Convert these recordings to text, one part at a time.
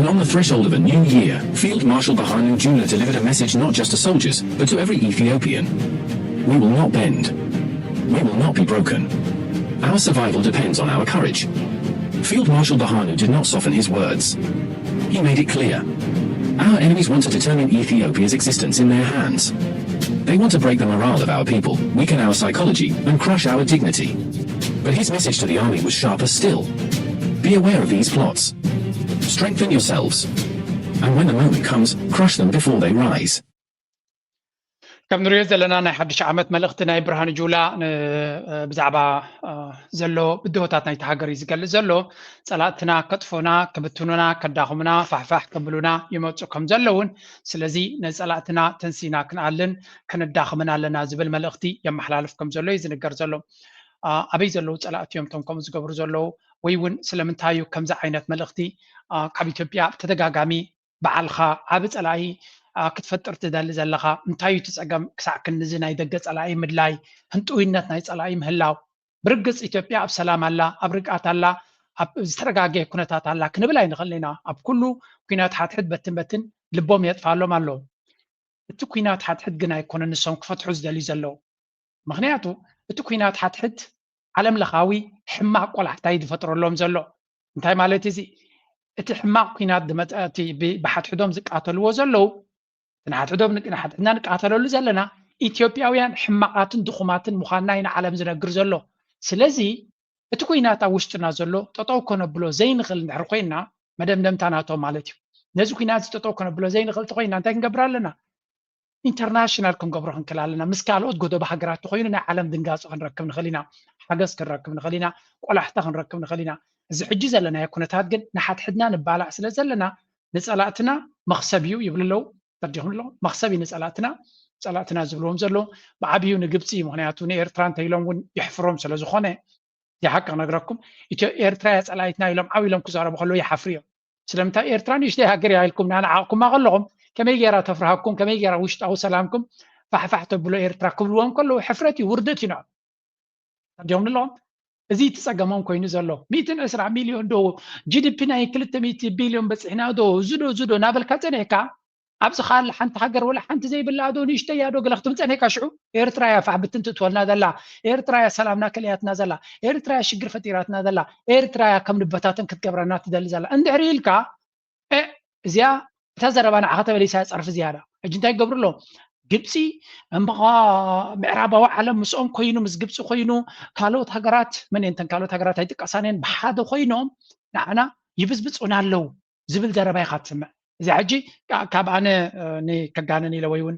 On the threshold of a new year, Field Marshal Birhanu Jula delivered a message not just to soldiers, but to every Ethiopian. We will not bend. We will not be broken. Our survival depends on our courage. Field Marshal Birhanu did not soften his words. He made it clear. Our enemies want to determine Ethiopia's existence in their hands. They want to break the morale of our people, weaken our psychology, and crush our dignity. But his message to the army was sharper still. Be aware of these plots. Strengthen yourselves. And when the moment comes, crush them before they rise. ከም ንሪኦ ዘለና ናይ ሓድሽ ዓመት መልእኽቲ ናይ ብርሃኑ ጁላ ብዛዕባ ዘሎ ብድሆታት ናይቲ ሃገር እዩ ዝገልጽ ዘሎ። ጸላእትና ከጥፉና፣ ክብትኑና፣ ከዳኽሙና፣ ፋሕፋሕ ከብሉና ይመጹ ከም ዘለውን፣ ስለዚ ነጸላእትና ተንሲና ክንኣልን ከነዳኽምን ኣለና ዝብል መልእኽቲ የመሓላልፍ ከም ዘሎ እዩ ዝንገር ዘሎ። ኣበይ ዘለዉ ጸላእቲ እዮም እቶም ከምኡ ዝገብሩ ዘለዉ? ወይ እውን ስለምንታይ እዩ ከምዚ ዓይነት መልእኽቲ ካብ ኢትዮጵያ ብተደጋጋሚ ባዕልኻ ዓቢ ጸላኢ ክትፈጥር ትደሊ ዘለኻ? እንታይ እዩ እቲ ጸገም ክሳዕ ክንድዚ ናይ ደገ ጸላኢ ምድላይ፣ ህንጥውይነት ናይ ጸላኢ ምህላው? ብርግጽ ኢትዮጵያ ኣብ ሰላም ኣላ፣ ኣብ ርግኣት ኣላ፣ ኣብ ዝተረጋገየ ኩነታት ኣላ ክንብል ኣይንኽእልን ኢና። ኣብ ኩሉ ኲናት ሓድሕድ በትን በትን ልቦም የጥፍኣሎም ኣሎ። እቲ ኲናት ሓድሕድ ግን ኣይኮነን ንሶም ክፈትሑ ዝደልዩ ዘለዉ። ምኽንያቱ እቲ ኲናት ሓድሕድ ዓለም ለኻዊ ሕማቕ ቆላሕታ እዩ ዝፈጥረሎም ዘሎ። እንታይ ማለት እዚ? እቲ ሕማቕ ኲናት ዝመፀ እቲ ብሓድሕዶም ዝቃተልዎ ዘለዉ ንሓድሕዶም ንሓድሕድና ንቃተለሉ ዘለና ኢትዮጵያውያን ሕማቓትን ድኹማትን ምዃንና እዩ ንዓለም ዝነግር ዘሎ። ስለዚ እቲ ኲናት ኣብ ውሽጥና ዘሎ ጠጠው ከነብሎ ዘይንኽእል እንድሕር ኮይና መደምደምታ ናቶም ማለት እዩ። ነዚ ኲናት እዚ ጠጠው ከነብሎ ዘይንኽእል ተኮይና እንታይ ክንገብር ኣለና? ኢንተርናሽናል ክንገብሮ ክንክእል ኣለና። ምስ ካልኦት ጎደቦ ሃገራት ተኮይኑ ናይ ዓለም ድንጋፂ ክንረክብ ንኽእል ኢና፣ ሓገዝ ክንረክብ ንኽእል ኢና፣ ቆላሕታ ክንረክብ ንኽእል ኢና። እዚ ሕጂ ዘለናዮ ኩነታት ግን ንሓድሕድና ንባላዕ ስለ ዘለና ንፀላእትና መኽሰብ እዩ ይብሉ ኣለዉ። ተረዲኹም ኣለኹም? መኽሰብ እዩ ንፀላእትና። ፀላእትና ዝብልዎም ዘለዉ ብዓብዩ ንግብፂ እዩ። ምኽንያቱ ንኤርትራ እንተኢሎም እውን የሕፍሮም ስለ ዝኾነ እዚ ሓቂ ክነግረኩም፣ ኢትዮ ኤርትራ እያ ጸላኢትና ኢሎም ዓው ኢሎም ክዛረቡ ከለዉ ይሓፍሩ እዮም። ስለምንታይ ኤርትራ ንእሽተይ ሃገር እያ ኢልኩም ንዓና ዓቕኩማ ከለኹም ከመይ ገይራ ተፍርሃኩም፣ ከመይ ገይራ ውሽጣዊ ሰላምኩም ፋሕፋሕ ተብሎ ኤርትራ ክብልዎም ከለዉ ሕፍረት እዩ፣ ውርደት እዩ ንዖም። ኣዲኦም ንለዎም እዚ እቲ ጸገሞም ኮይኑ ዘሎ ሚእትን ዕስራ ሚልዮን ዶ ጂዲፒ ናይ ክልተ ሚእቲ ቢልዮን በጺሕና ዶ እዚ ዶ እዚ ዶ እናበልካ ጸኒሕካ ኣብዚ ካል ሓንቲ ሃገር ወላ ሓንቲ ዘይብላ ዶ ንእሽተይ እያ ዶ ገለ ክትብል ጸኒሕካ ሽዑ ኤርትራ እያ ፋሕ ብትን ትእትወልና ዘላ ኤርትራ እያ ሰላምና ከልያትና ዘላ ኤርትራ እያ ሽግር ፈጢራትና ዘላ ኤርትራ እያ ከም ንበታተን ክትገብረና ትደሊ ዘላ እንድሕሪ ኢልካ እ እዚኣ እታ ዘረባ ንዓኻ ተመሊሳ እያ ጸርፊ ዝያዳ ሕጂ እንታይ ክገብሩ ኣለዎም ግብፂ እምበኻ ምዕራባዊ ዓለም ምስኦም ኮይኑ ምስ ግብፂ ኮይኑ ካልኦት ሃገራት መን እየን እተን ካልኦት ሃገራት ኣይጥቀሳን እየን ብሓደ ኮይኖም ንዓና ይብፅብፁና ኣለዉ ዝብል ዘረባ ኢኻ ትስምዕ። እዚኣ ሕጂ ካብ ኣነ ከጋንን ኢለ ወይ እውን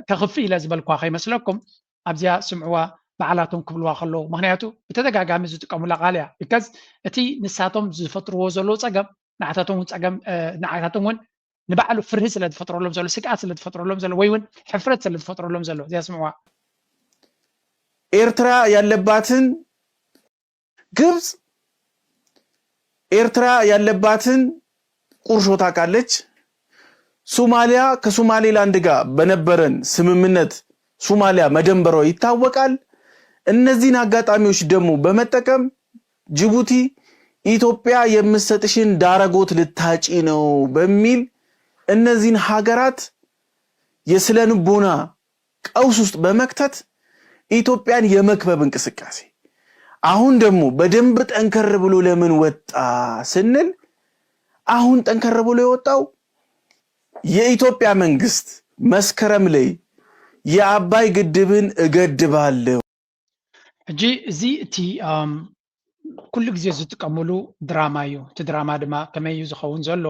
ከኽፍእ ኢለ ዝበልኳ ከይመስለኩም ኣብዚኣ ስምዕዋ ባዕላቶም ክብልዋ ከለዉ ምክንያቱ ብተደጋጋሚ ዝጥቀሙላ ቃል እያ። ቢካዝ እቲ ንሳቶም ዝፈጥርዎ ዘለዉ ፀገም ንዓታቶም እውን ፀገም ንዓታቶም እውን ንባዕሉ ፍርሂ ስለ ዝፈጥረሎም ዘሎ ስግኣት ስለ ዝፈጥረሎም ዘሎ ወይ እውን ሕፍረት ስለ ዝፈጥረሎም ዘሎ እዚኣ ስምዕዋ። ኤርትራ ያለባትን ግብጽ ኤርትራ ያለባትን ቁርሾ ታውቃለች። ሶማሊያ ከሶማሌላንድ ጋር በነበረን ስምምነት ሶማሊያ መደንበሯ ይታወቃል። እነዚህን አጋጣሚዎች ደግሞ በመጠቀም ጅቡቲ ኢትዮጵያ የምትሰጥሽን ዳረጎት ልታጪ ነው በሚል እነዚህን ሀገራት የስነ ልቦና ቀውስ ውስጥ በመክተት ኢትዮጵያን የመክበብ እንቅስቃሴ አሁን ደግሞ በደንብ ጠንከር ብሎ ለምን ወጣ ስንል አሁን ጠንከር ብሎ የወጣው የኢትዮጵያ መንግስት መስከረም ላይ የአባይ ግድብን እገድባለሁ ሕጂ እዚ እቲ ኩሉ ግዜ ዝጥቀምሉ ድራማ እዩ። እቲ ድራማ ድማ ከመይ እዩ ዝኸውን ዘሎ?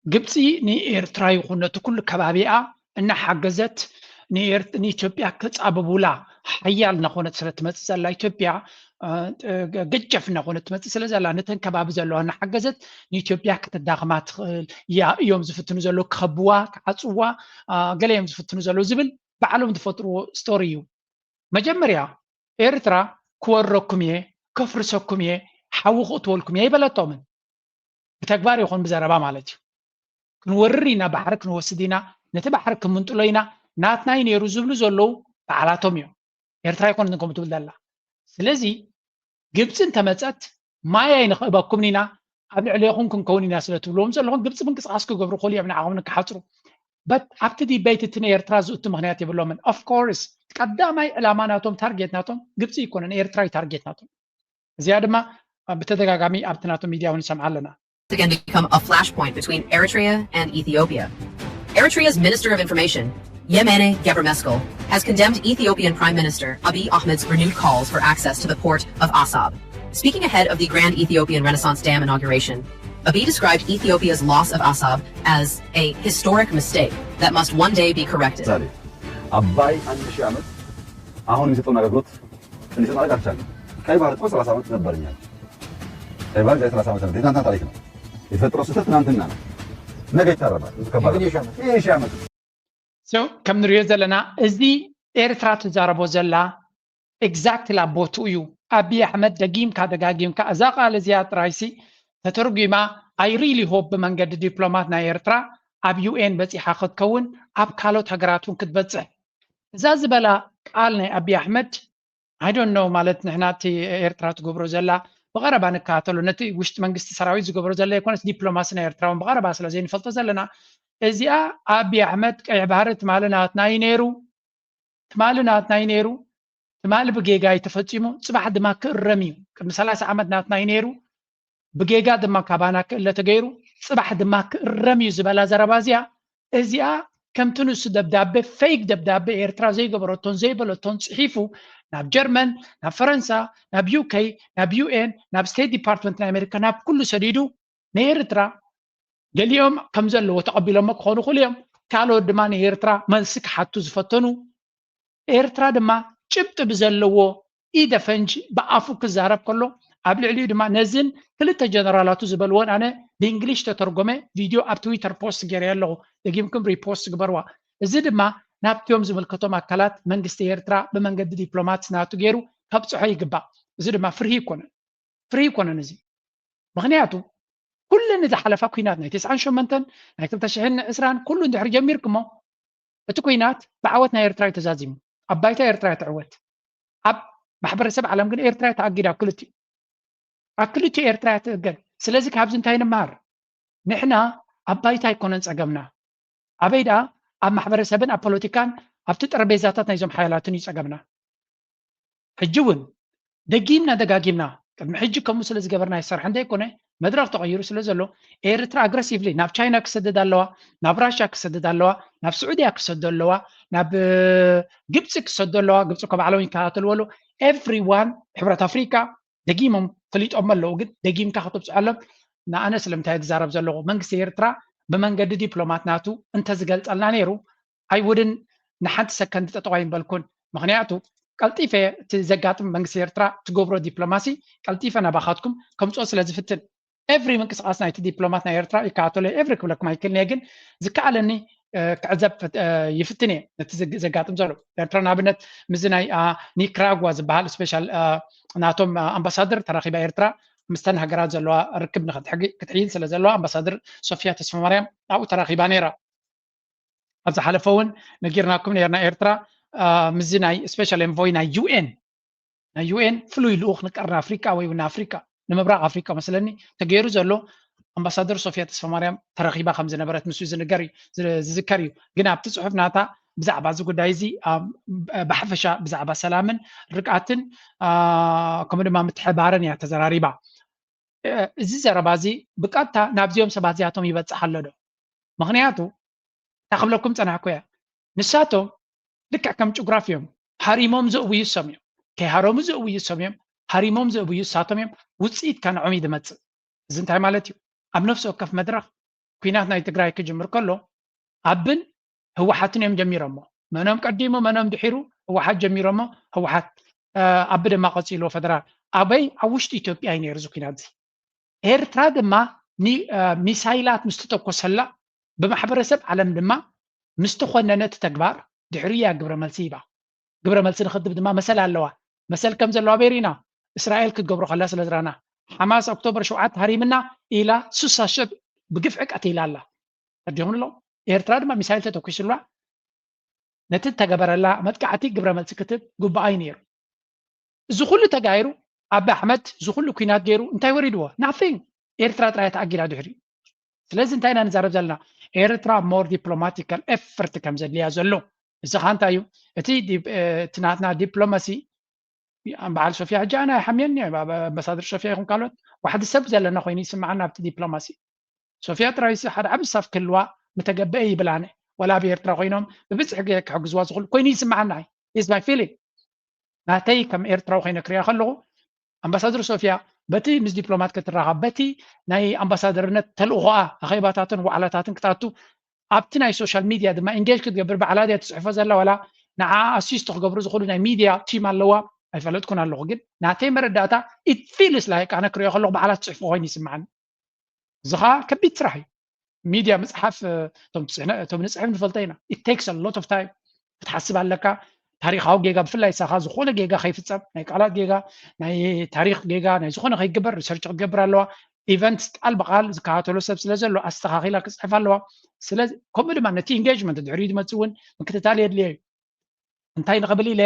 ግብፂ ንኤርትራ ይኹን ነቲ ኩሉ ከባቢኣ እናሓገዘት ንኤርት- ንኢትዮጵያ ክፃብቡላ ሓያል እናኾነት ስለ ትመፅእ ዘላ ኢትዮጵያ ገጀፍ እናኾነት ትመፅእ ስለ ዘላ ነተን ከባቢ ዘለዋ እናሓገዘት ንኢትዮጵያ ከተዳኽማ ትኽእል እያ እዮም ዝፍትኑ ዘለዉ ክኸብዋ ክዓፅዋ ገለ እዮም ዝፍትኑ ዘለዉ ዝብል ባዕሎም ዝፈጥርዎ ስቶሪ እዩ። መጀመርያ ኤርትራ ክወረኩም እየ፣ ከፍርሰኩም እየ፣ ሓዊ ክእትወልኩም እየ ኣይበለቶምን። ብተግባር ይኹን ብዘረባ ማለት እዩ። ክንወርር ኢና፣ ባሕሪ ክንወስድ ኢና፣ ነቲ ባሕሪ ክምንጥሎ ኢና፣ ናትና እዩ ነይሩ ዝብሉ ዘለዉ ባዕላቶም እዮም። ኤርትራ ኣይኮነትን ከምኡ ትብል ዘላ። ስለዚ ግብፂ እንተመፀት ማይ ኣይንኽእበኩምን ኢና፣ ኣብ ልዕሌኹም ክንከውን ኢና ስለ ትብልዎም ዘለኹም ግብፂ ምንቅስቃስ ክገብሩ ክኽእሉ እዮም ንዓኹም ንክሓፅሩ። በት ኣብቲ ዲቤት እቲ ንኤርትራ ዝእቱ ምክንያት የብሎምን። Of course ቀዳማይ ዕላማ ናቶም ታርጌት ናቶም ግብፂ ኣይኮነን፣ ኤርትራ እዩ ታርጌት ናቶም። እዚኣ ድማ ብተደጋጋሚ ኣብቲ ናቶም ሚድያ እውን ንሰምዓ ኣለና። again become a flashpoint between Eritrea and Ethiopia. Eritrea's Minister of Information, Yemene Gebremeskel, has condemned Ethiopian Prime Minister Abiy Ahmed's renewed calls for access to the port of Assab. Speaking ahead of the Grand Ethiopian Renaissance Dam inauguration, Abiy described Ethiopia's loss of Assab as a historic mistake that must one day be corrected. ምሳሌ አባይ አንድ ሺህ ዓመት አሁን የሚሰጠውን አገልግሎት እንዲሰጥ ማድረግ አልቻለም። ቀይ ባህር እኮ ሰላሳ ዓመት ነበር እኛ ቀይ ባህር ዛሬ ሰላሳ ዓመት ነበር። የትናንትና ታሪክ ነው። የተፈጠረው ስህተት ትናንትና ነው። ነገ ይታረማል። ከባድ ነው። ይህ ሺህ ዓመት So ከም ንሪኦ ዘለና እዚ ኤርትራ ትዛረቦ ዘላ exactly ኣብ ቦትኡ እዩ። ኣብይ ኣሕመድ ደጊምካ ደጋጊምካ እዛ ቃል እዚኣ ጥራይሲ ተተርጒማ I really hope ብመንገዲ ዲፕሎማት ናይ ኤርትራ ኣብ ዩ ኤን በፂሓ ክትከውን ኣብ ካልኦት ሃገራት እውን ክትበፅሕ እዛ ዝበላ ቃል ናይ ኣብይ ኣሕመድ I don't know ማለት ንሕና እቲ ኤርትራ ትገብሮ ዘላ ብቐረባ ንከታተሎ ነቲ ውሽጢ መንግስቲ ሰራዊት ዝገብሮ ዘላ ይኮነስ ዲፕሎማሲ ናይ ኤርትራ እውን ብቐረባ ስለ ዘይንፈልጦ ዘለና እዚኣ ኣብይ ኣሕመድ ቀይሕ ባህሪ ትማሊ ናትና እዩ ነይሩ ትማሊ ናትና እዩ ነይሩ ትማሊ ብጌጋ እዩ ተፈፂሙ ፅባሕ ድማ ክእረም እዩ ቅድሚ ሰላሳ ዓመት ናትና እዩ ነይሩ ብጌጋ ድማ ካባና ክእለ ተገይሩ ፅባሕ ድማ ክእረም እዩ ዝበላ ዘረባ እዚኣ እዚኣ ከምቲ ንሱ ደብዳቤ fake ደብዳቤ ኤርትራ ዘይገበረቶን ዘይበለቶን ፅሒፉ ናብ ጀርመን ናብ ፈረንሳ ናብ ዩ ኬ ናብ ዩ ኤን ናብ ስቴት ዲፓርትመንት ናይ ኣሜሪካ ናብ ኩሉ ሰዲዱ ንኤርትራ ገሊኦም ከም ዘለዎ ተቐቢሎሞ ክኾኑ ክእሉ እዮም ካልኦት ድማ ንኤርትራ መልሲ ክሓቱ ዝፈተኑ ኤርትራ ድማ ጭብጢ ብዘለዎ ኢደ ፈንጂ ብኣፉ ክዛረብ ከሎ ኣብ ልዕሊኡ ድማ ነዝን ክልተ ጀነራላቱ ዝበልዎን ኣነ ብእንግሊሽ ተተርጎመ ቪድዮ ኣብ ትዊተር ፖስት ገይረ ኣለኹ ደጊምኩም ሪፖስት ግበርዋ እዚ ድማ ናብቲዮም ዝምልከቶም ኣካላት መንግስቲ ኤርትራ ብመንገዲ ዲፕሎማት ናቱ ገይሩ ከብፅሖ ይግባእ እዚ ድማ ፍርሂ ይኮነን ፍርሂ ይኮነን እዚ ምክንያቱ ኩለን ዝሓለፋ ኩናት ናይ ተስዓን ሸመንተን ናይ ክልተ ሽሕን ዕስራን ኩሉ እንድሕር ጀሚርኩሞ እቲ ኩናት ብዓወት ናይ ኤርትራ እዩ ተዛዚሙ ኣብ ባይታ ኤርትራ እያ ትዕወት ኣብ ማሕበረሰብ ዓለም ግን ኤርትራ እያ ተኣጊዳ ኣብ ክልቲኡ ኣብ ክልቲኡ ኤርትራ እያ ትእገድ ስለዚ ካብዚ እንታይ ንምሃር ንሕና ኣብ ባይታ ኣይኮነን ፀገምና ኣበይ ደኣ ኣብ ማሕበረሰብን ኣብ ፖለቲካን ኣብቲ ጠረጴዛታት ናይዞም ሓያላትን እዩ ፀገምና ሕጂ እውን ደጊምና ደጋጊምና ቅድሚ ሕጂ ከምኡ ስለ ዝገበርና ይሰርሐ እንተይኮነ መድረኽ ተቐይሩ ስለ ዘሎ ኤርትራ ኣግረሲቭሊ ናብ ቻይና ክሰደድ ኣለዋ ናብ ራሽያ ክሰደድ ኣለዋ ናብ ስዑድያ ክሰዱ ኣለዋ ናብ ግብፂ ክሰዱ ኣለዋ ግብፂ እኮ ባዕሎም ይከታተልዎ ኣለዉ ኤቭሪዋን ሕብረት ኣፍሪካ ደጊሞም ፈሊጦም ኣለዉ ግን ደጊምካ ከተብፅሐሎም ንኣነ ስለምንታይ ዝዛረብ ዘለኹ መንግስቲ ኤርትራ ብመንገዲ ዲፕሎማት ናቱ እንተዝገልፀልና ነይሩ ኣይውድን ንሓንቲ ሰከንድ ጠጠው ኣይምበልኩን ምክንያቱ ቀልጢፈ እቲ ዘጋጥም መንግስቲ ኤርትራ ትገብሮ ዲፕሎማሲ ቀልጢፈ ናባኻትኩም ከምፅኦ ስለ ዝፍትን ኤቭሪ ምንቅስቃስ ናይቲ ዲፕሎማት ናይ ኤርትራ ይከታተሎ ኤቭሪ ክብለኩም ኣይክልንየ ግን ዝከኣለኒ ክዕዘብ ይፍትን እየ ነቲ ዘጋጥም ዘሎ ኤርትራ ንኣብነት ምዚ ናይ ኒክራጓ ዝበሃል ስፔሻል ናቶም ኣምባሳደር ተራኪባ ኤርትራ ምስተን ሃገራት ዘለዋ ርክብ ክትሕይል ስለ ዘለዋ ኣምባሳደር ሶፊያ ተስፋማርያም ኣብኡ ተራኪባ ነይራ ኣብ ዝሓለፈ እውን ነጊርናኩም ነርና ኤርትራ ምዚ ናይ ስፔሻል ኤንቮይ ናይ ዩኤን ናይ ዩኤን ፍሉይ ልኡኽ ንቀርኒ ኣፍሪቃ ወይ እውን ኣፍሪቃ ንምብራቕ ኣፍሪቃ መስለኒ ተገይሩ ዘሎ ኣምባሳደር ሶፊያ ተስፋማርያም ተረኺባ ከም ዝነበረት ንሱ ዝንገር እዩ ዝዝከር እዩ ግን ኣብቲ ፅሑፍ ናታ ብዛዕባ እዚ ጉዳይ እዚ ብሓፈሻ ብዛዕባ ሰላምን ርግኣትን ከምኡ ድማ ምትሕባርን እያ ተዘራሪባ እዚ ዘረባ እዚ ብቀጥታ ናብዚኦም ሰባት እዚኣቶም ይበፅሕ ኣሎ ዶ ምክንያቱ እታ ክብለኩም ፀናሕኩ እያ ንሳቶም ልክዕ ከም ጭጉራፍ እዮም ሃሪሞም ዘእውዩ እሶም እዮም ከይሃረሙ ዘእውዩ እሶም እዮም ሃሪሞም ዘእውዩ እሳቶም እዮም ውፅኢት ከንዖም እዩ ዝመፅእ እዚ እንታይ ማለት እዩ ኣብ ነፍሲ ወከፍ መድረክ ኩናት ናይ ትግራይ ክጅምር ከሎ ኣብን ህወሓትን እዮም ጀሚሮሞ መኖም ቀዲሙ መኖም ድሒሩ ህወሓት ጀሚሮሞ ህወሓት ኣቢ ድማ ቀፂልዎ ፈደራል ኣበይ ኣብ ውሽጢ ኢትዮጵያ እዩ ነይሩ እዚ ኩናት እዚ ኤርትራ ድማ ሚሳይላት ምስ ተተኮሰላ ብማሕበረሰብ ዓለም ድማ ምስ ተኾነነ እቲ ተግባር ድሕሪኡ እያ ግብረ መልሲ ሂባ ግብረ መልሲ ንክትህብ ድማ መሰል ኣለዋ መሰል ከም ዘለዋ ኣበይ ርኢና እስራኤል ክትገብሮ ከላ ስለ ዝረኣና ሓማስ ኦክቶበር ሸውዓተ ሃሪምና ኢላ ስሳ ሽሕ ብግፍዒ ቀቲላ ኣላ ተረዲኹም ኣለኹም ኤርትራ ድማ ሚሳይል ተተኩስላ ነቲ እተገበረላ መጥቃዕቲ ግብረ መልሲ ክትህብ ግቡኣ እዩ ነይሩ እዚ ኩሉ ተጋይሩ ኣቢ ኣሕመድ እዚ ኩሉ ኩናት ገይሩ እንታይ ወሪድዎ nothing ኤርትራ ጥራይ ተኣጊዳ ድሕሪ። ስለዚ እንታይ ኢና ንዛረብ ዘለና? ኤርትራ more diplomatical effort ከም ዘድልያ ዘሎ። እዚ ኸኣ እንታይ እዩ? እቲ ዲ- እ፣ እቲ ናትና ዲፕሎማሲ በዓል ሶፊያ ሕጂ ኣነ ኣይሓምየኒ፣ ኣምባሳደር ሶፊያ ይኹን ካልኦት ዋሕዲ ሰብ ዘለና ኮይኑ ይስምዓና ኣብቲ ዲፕሎማሲ። ሶፊያ ጥራይ ሓደ ዓቢ ስታፍ ክህልዋ ምተገበአ ይብል ኣነ። ወላ ኣብ ኤርትራ ኮይኖም ብብዝሒ ክሕግዝዋ ዝኽእሉ ኮይኑ ይስምዓና። Is my feeling። ናተይ ከም ኤርትራዊ ኮይነ ክሪኣ ከለኹ ኣምባሳደር ሶፊያ በቲ ምስ ዲፕሎማት ክትራኸብ በቲ ናይ ኣምባሳደርነት ተልእኾኣ ኣኼባታትን ዋዕላታትን ክትኣቱ ኣብቲ ናይ ሶሻል ሚድያ ድማ ኢንጌጅ ክትገብር ባዕላ ድያ ትፅሕፎ ዘላ ዋላ ንዓ ኣሲስት ክገብሩ ዝኽእሉ ናይ ሚድያ ቲም ኣለዋ ኣይፈለጥኩን ኣለኹ ግን ናተይ መረዳእታ it feels like ኣነ ክሪኦ ከለኹ ባዕላ ትፅሕፎ ኮይኑ ይስምዓኒ እዚ ኸዓ ከቢድ ስራሕ እዩ ሚድያ ምፅሓፍ እቶም ንፅሕፍ ንፈልጦ ኢና it takes a lot of time ክትሓስብ ኣለካ ታሪካዊ ጌጋ ብፍላይ ሳኻ ዝኾነ ጌጋ ከይፍፀም ናይ ቃላት ጌጋ ናይ ታሪክ ጌጋ ናይ ዝኾነ ከይግበር ሪሰርች ክትገብር ኣለዋ ኢቨንት ቃል ብቃል ዝከታተሎ ሰብ ስለ ዘሎ ኣስተኻኺላ ክፅሕፍ ኣለዋ ስለዚ ከምኡ ድማ ነቲ ኢንጌጅመንት ድሕሪኡ ዝመፅእ እውን ምክትታል የድልዮ እዩ እንታይ ንኽብል ኢለ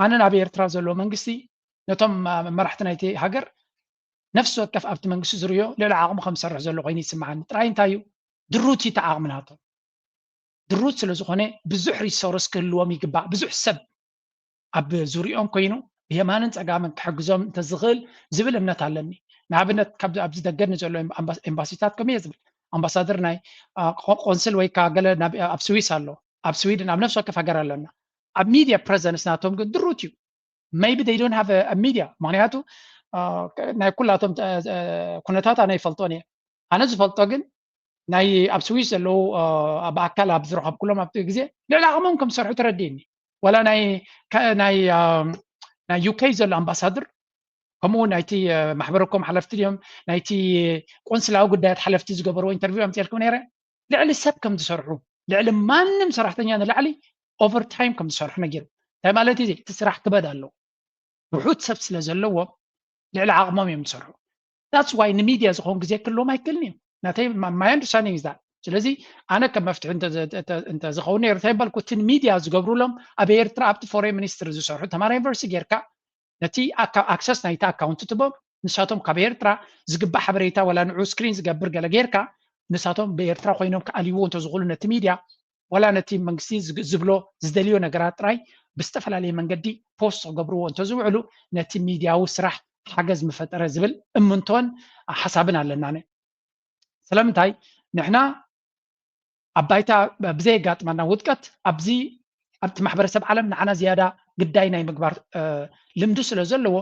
ኣነ ናብ ኤርትራ ዘለዎ መንግስቲ ነቶም መራሕቲ ናይቲ ሃገር ነፍሲ ወከፍ ኣብቲ መንግስቲ ዝርእዮ ልዕሊ ዓቕሙ ከም ዝሰርሕ ዘሎ ኮይኑ ይስምዓኒ ጥራይ እንታይ እዩ ድሩት እዩ እቲ ዓቕሚ ናቶም ድሩት ስለ ዝኾነ ብዙሕ ሪሶርስ ክህልዎም ይግባእ ብዙሕ ሰብ ኣብ ዙሪኦም ኮይኑ ብየማንን ፀጋምን ክሕግዞም እንተዝኽእል ዝብል እምነት ኣለኒ ንኣብነት ካብ ኣብዚ ደገ ንዘሎ ኤምባሲታት ከምየ ዝብል ኣምባሳደር ናይ ቆንስል ወይ ከዓ ገለ ኣብ ስዊስ ኣሎ ኣብ ስዊድን ኣብ ነፍሲ ወከፍ ሃገር ኣለና ኣብ ሚድያ ፕረዘንስ ናቶም ግን ድሩት እዩ maybe they don't have a media ምክንያቱ ናይ ኩላቶም ኩነታት ኣነ ይፈልጦን እየ ኣነ ዝፈልጦ ግን ናይ ኣብ ስዊስ ዘለዉ ብኣካል ኣብ ዝረኸብኩሎም ኣብቲ ግዜ ልዕሊ ዓቕሞም ከም ዝሰርሑ ተረዲእኒ ወላ ናይ ናይ ናይ ዩኬ ዘሎ ኣምባሳድር ከምኡ እውን ናይቲ ማሕበረኮም ሓለፍቲ ድዮም ናይቲ ቆንስላዊ ጉዳያት ሓለፍቲ ዝገበርዎ ኢንተርቪው ኣምፅኤልኩም ነይረ ልዕሊ ሰብ ከም ዝሰርሑ ልዕሊ ማንም ሰራሕተኛ ንላዕሊ ኦቨርታይም ከም ዝሰርሑ ነጊሩ እንታይ ማለት እዩ እቲ ስራሕ ክበድ ኣለዎ ውሑድ ሰብ ስለ ዘለዎም ልዕሊ ዓቕሞም እዮም ዝሰርሑ that's why ንሚድያ ዝኸውን ግዜ ክህልዎም ኣይክእልን እዩ ናተይ my understanding is that ስለዚ ኣነ ከም መፍትሒ እንተዝኸውን ነይሩ እንታይ በልኩ እቲ ሚድያ ዝገብሩሎም ኣብ ኤርትራ ኣብቲ ፎሬን ሚኒስትሪ ዝሰርሑ ተማራ ዩኒቨርሲቲ ጌርካ ነቲ ኣክሰስ ናይቲ ኣካውንት ትቦም ንሳቶም ካብ ኤርትራ ዝግባእ ሓበሬታ ወላ ንዑ ስክሪን ዝገብር ገለ ጌርካ ንሳቶም ብኤርትራ ኮይኖም ክኣልይዎ እንተዝኽእሉ ነቲ ሚድያ ዋላ ነቲ መንግስቲ ዝብሎ ዝደልዮ ነገራት ጥራይ ብዝተፈላለየ መንገዲ ፖስት ክገብርዎ እንተዝውዕሉ ነቲ ሚድያዊ ስራሕ ሓገዝ ምፈጠረ ዝብል እምንቶን ሓሳብን ኣለና ስለምንታይ ንሕና ኣብ ባይታ ብዘየጋጥመና ውድቀት ኣብዚ ኣብቲ ማሕበረሰብ ዓለም ንዓና ዝያዳ ግዳይ ናይ ምግባር ልምዲ ስለ ዘለዎ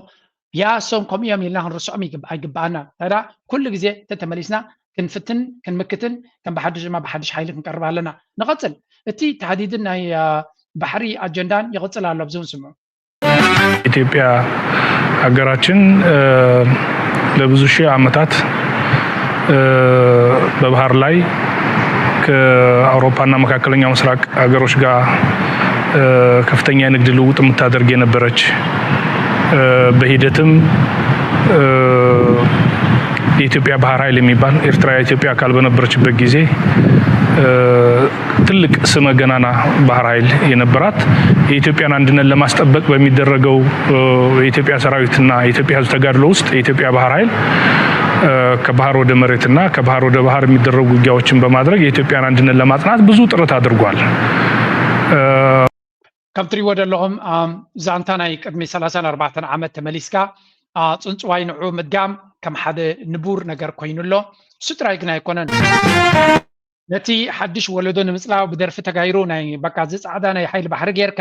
ያሶም ከምኡ እዮም ኢልና ክንርስዖም ኣይግባኣና ታዳ ኩሉ ግዜ ተተመሊስና ክንፍትን ክንምክትን ከም ብሓድሽ ድማ ብሓድሽ ሓይሊ ክንቀርብ ኣለና ንቐፅል እቲ ተሃዲድን ናይ ባሕሪ ኣጀንዳን ይቕፅል ኣሎ ኣብዚ ንስምዑ ኢትዮጵያ ሀገራችን ለብዙ ሺህ ዓመታት በባህር ላይ ከአውሮፓና መካከለኛው ምስራቅ ሀገሮች ጋር ከፍተኛ የንግድ ልውውጥ የምታደርግ የነበረች በሂደትም የኢትዮጵያ ባህር ኃይል የሚባል ኤርትራ የኢትዮጵያ አካል በነበረችበት ጊዜ ትልቅ ስመ ገናና ባህር ኃይል የነበራት የኢትዮጵያን አንድነት ለማስጠበቅ በሚደረገው የኢትዮጵያ ሰራዊትና የኢትዮጵያ ሕዝብ ተጋድሎ ውስጥ የኢትዮጵያ ባህር ኃይል ከባህር ወደ መሬትና ከባህር ወደ ባህር የሚደረጉ ውጊያዎችን በማድረግ የኢትዮጵያን አንድነት ለማጽናት ብዙ ጥረት አድርጓል። ከም ትሪእዎ ዘለኹም ዛንታ ናይ ቅድሚ ሰላሳን ኣርባዕተን ዓመት ተመሊስካ ፅንፅዋይ ንዑ ምድጋም ከም ሓደ ንቡር ነገር ኮይኑ ኣሎ። እሱ ጥራይ ግን ኣይኮነን። ነቲ ሓድሽ ወለዶ ንምፅላው ብደርፊ ተጋይሩ ናይ በቃ እዚ ፃዕዳ ናይ ሓይሊ ባሕሪ ጌርካ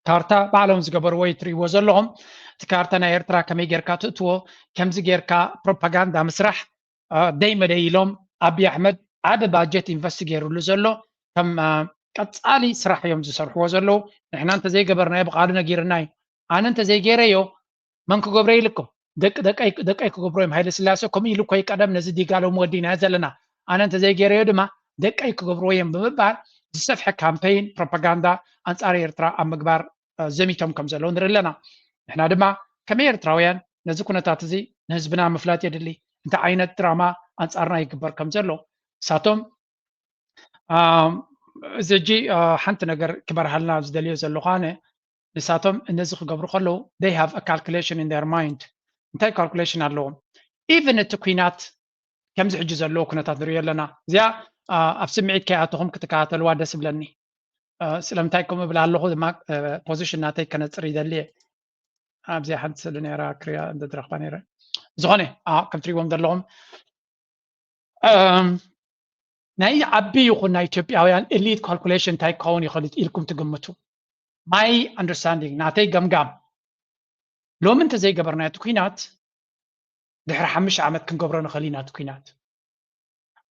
ካርታ ባዕሎም ዝገበርዎ እዩ ትሪእዎ ዘለኹም። እቲ ካርታ ናይ ኤርትራ ከመይ ጌርካ ትእትዎ፣ ከምዚ ጌርካ ፕሮፓጋንዳ ምስራሕ ደይ መደይ ኢሎም ኣብይ ኣሕመድ ዓቢ ባጀት ኢንቨስት ገይሩሉ ዘሎ ከም ቀጻሊ ስራሕ እዮም ዝሰርሕዎ ዘለዉ። ንሕና እንተዘይገበርናዮ ብቓሉ ነጊርና እዩ። ኣነ እንተዘይገይረዮ መን ክገብሮ ኢሉ እኮ ደቂ ደቀይ ደቀይ ክገብሮ እዮም። ሃይለ ስላሴ ከምኡ ኢሉ እኮ እዩ ቀደም ነዚ ዲጋሎም ወዲናዮ ዘለና። ኣነ እንተዘይገይረዮ ድማ ደቀይ ክገብርዎ እዮም ብምባል ዝሰፍሐ ካምፔይን ፕሮፓጋንዳ ኣንጻር ኤርትራ ኣብ ምግባር ዘሚቶም ከም ዘለዉ ንርኢ ኣለና። ንሕና ድማ ከመይ ኤርትራውያን ነዚ ኩነታት እዚ ንህዝብና ምፍላጥ የድሊ። እንታይ ዓይነት ድራማ ኣንጻርና ይግበር ከም ዘሎ ንሳቶም እዚ ሕጂ ሓንቲ ነገር ክበርሃልና ዝደልዮ ዘለኹ ኣነ ንሳቶም ነዚ ክገብሩ ከለዉ they have a calculation in their mind እንታይ ካልኩሌሽን ኣለዎም even እቲ ኩናት ከምዚ ሕጂ ዘለዎ ኩነታት ንሪኦ ኣለና። እዚኣ ኣብ ስምዒት ከይኣተኹም ክትከታተልዋ ደስ ይብለኒ። ስለምንታይ ከምኡ እብል ኣለኹ ድማ ፖዚሽን ናተይ ከነፅር ይደሊ እየ። ኣብዚኣ ሓንቲ ስእሊ ነይራ ክሪኣ እንተዝረኽባ ነይረ። ዝኾነ ከም ትሪእዎም ዘለኹም ናይ ዓቢ ይኹን ናይ ኢትዮጵያውያን ኤሊት ካልኩሌሽን እንታይ ክኸውን ይኽእል ኢልኩም ትግምቱ? ማይ ኣንደርስታንዲንግ፣ ናተይ ገምጋም፣ ሎሚ እንተዘይገበርናዮ እቲ ኲናት ድሕሪ ሓሙሽተ ዓመት ክንገብሮ ንኽእል ኢና። እቲ ኲናት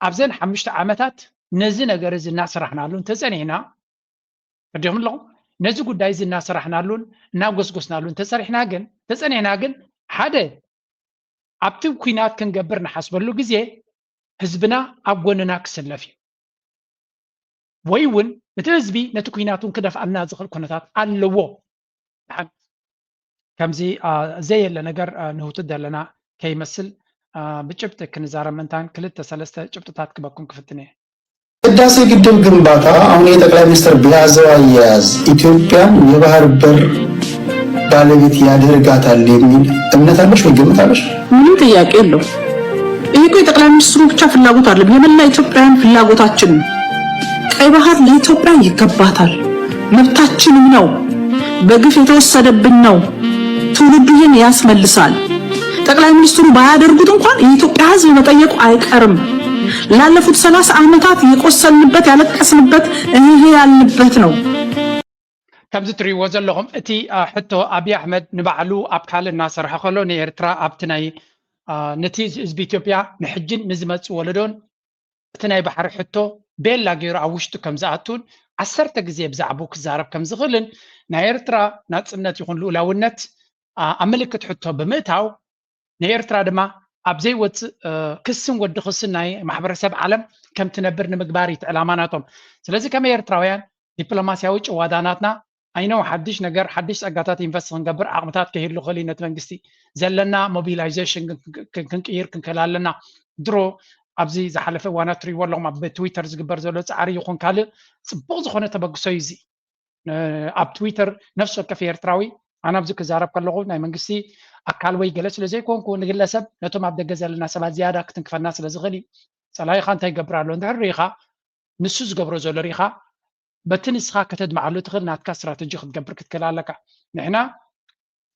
ኣብዘን ሓሙሽተ ዓመታት ነዚ ነገር እዚ እናሰራሕናሉ እንተጸኒሕና፣ ተረዲኹም ኣለኹም? ነዚ ጉዳይ እዚ እናሰራሕናሉን እናጎስጎስናሉን ተጸሪሕና ግን ተጸኒሕና ግን ሓደ ኣብቲ ኲናት ክንገብር ንሓስበሉ ግዜ ህዝብና ኣብ ጎንና ክስለፍ እዩ። ወይ እውን እቲ ህዝቢ ነቲ ኲናት እውን ክደፍኣልና ዝኽእል ኩነታት ኣለዎ። ከምዚ ዘየለ ነገር ንህውትት ዘለና ከይመስል ብጭብጢ ክንዛረብ ምእንታን ክልተ ሰለስተ ጭብጥታት ክበኩም ክፍትን እየ። ህዳሴ ግድብ ግንባታ አሁን የጠቅላይ ሚኒስትር በያዘው አያያዝ ኢትዮጵያን የባህር በር ባለቤት ያደርጋታል የሚል እምነት አለሽ ወይ ግምት አለሽ? ምንም ጥያቄ የለው። ይህ እኮ የጠቅላይ ሚኒስትሩ ብቻ ፍላጎት አይደለም፣ የመላ ኢትዮጵያውያን ፍላጎታችን ነው። ቀይ ባህር ለኢትዮጵያ ይገባታል፣ መብታችንም ነው፣ በግፍ የተወሰደብን ነው። ትውልዱ ይህን ያስመልሳል። ጠቅላይ ሚኒስትሩ ባያደርጉት እንኳን የኢትዮጵያ ሕዝብ መጠየቁ አይቀርም። ላለፉት ሰላሳ ዓመታት የቆሰልንበት ያለቀስንበት እህህ ያልንበት ነው። ከምዚ ትሪእዎ ዘለኹም እቲ ሕቶ ኣብይ ኣሕመድ ንባዕሉ ኣብ ካልእ እናሰርሐ ከሎ ንኤርትራ ኣብቲ ናይ ነቲ ህዝቢ ኢትዮጵያ ንሕጅን ንዝመፅእ ወለዶን እቲ ናይ ባሕሪ ሕቶ ቤላ ገይሩ ኣብ ውሽጡ ከም ዝኣቱን ዓሰርተ ግዜ ብዛዕባኡ ክዛረብ ከም ዝኽእልን ናይ ኤርትራ ናፅነት ይኹን ልኡላውነት ኣብ ምልክት ሕቶ ብምእታው ንኤርትራ ድማ ኣብ ዘይወፅእ ክስን ወዲ ክስን ናይ ማሕበረሰብ ዓለም ከም ትነብር ንምግባር እዩ እቲ ዕላማ ናቶም። ስለዚ ከም ኤርትራውያን ዲፕሎማስያዊ ጭዋዳናትና ኣይነው ሓድሽ ነገር ሓድሽ ጸጋታት ኢንቨስት ክንገብር ዓቕምታት ከይህሉ ክእል ነቲ መንግስቲ ዘለና ሞቢላይዜሽን ክንቅይር ክንክእል ኣለና። ድሮ ኣብዚ ዝሓለፈ እዋናት ትሪእዎ ኣለኹም ኣብ ትዊተር ዝግበር ዘሎ ጻዕሪ ይኹን ካልእ ጽቡቕ ዝኾነ ተበግሶ እዩ እዚ። ኣብ ትዊተር ነፍሲ ወከፍ ኤርትራዊ ኣነ ኣብዚ ክዛረብ ከለኹ ናይ መንግስቲ ኣካል ወይ ገለ ስለ ዘይኮንኩ ንግለሰብ ነቶም ኣብ ደገ ዘለና ሰባት ዝያዳ ክትንክፈና ስለ ዝኽእል እዩ። ጸላኢኻ እንታይ ይገብር ኣሎ እንድሕር ርኢኻ ንሱ ዝገብሮ ዘሎ ርኢኻ በቲ ንስኻ ከተድምዓሉ ትኽእል ናትካ ስትራተጂ ክትገብር ክትክእል ኣለካ። ንሕና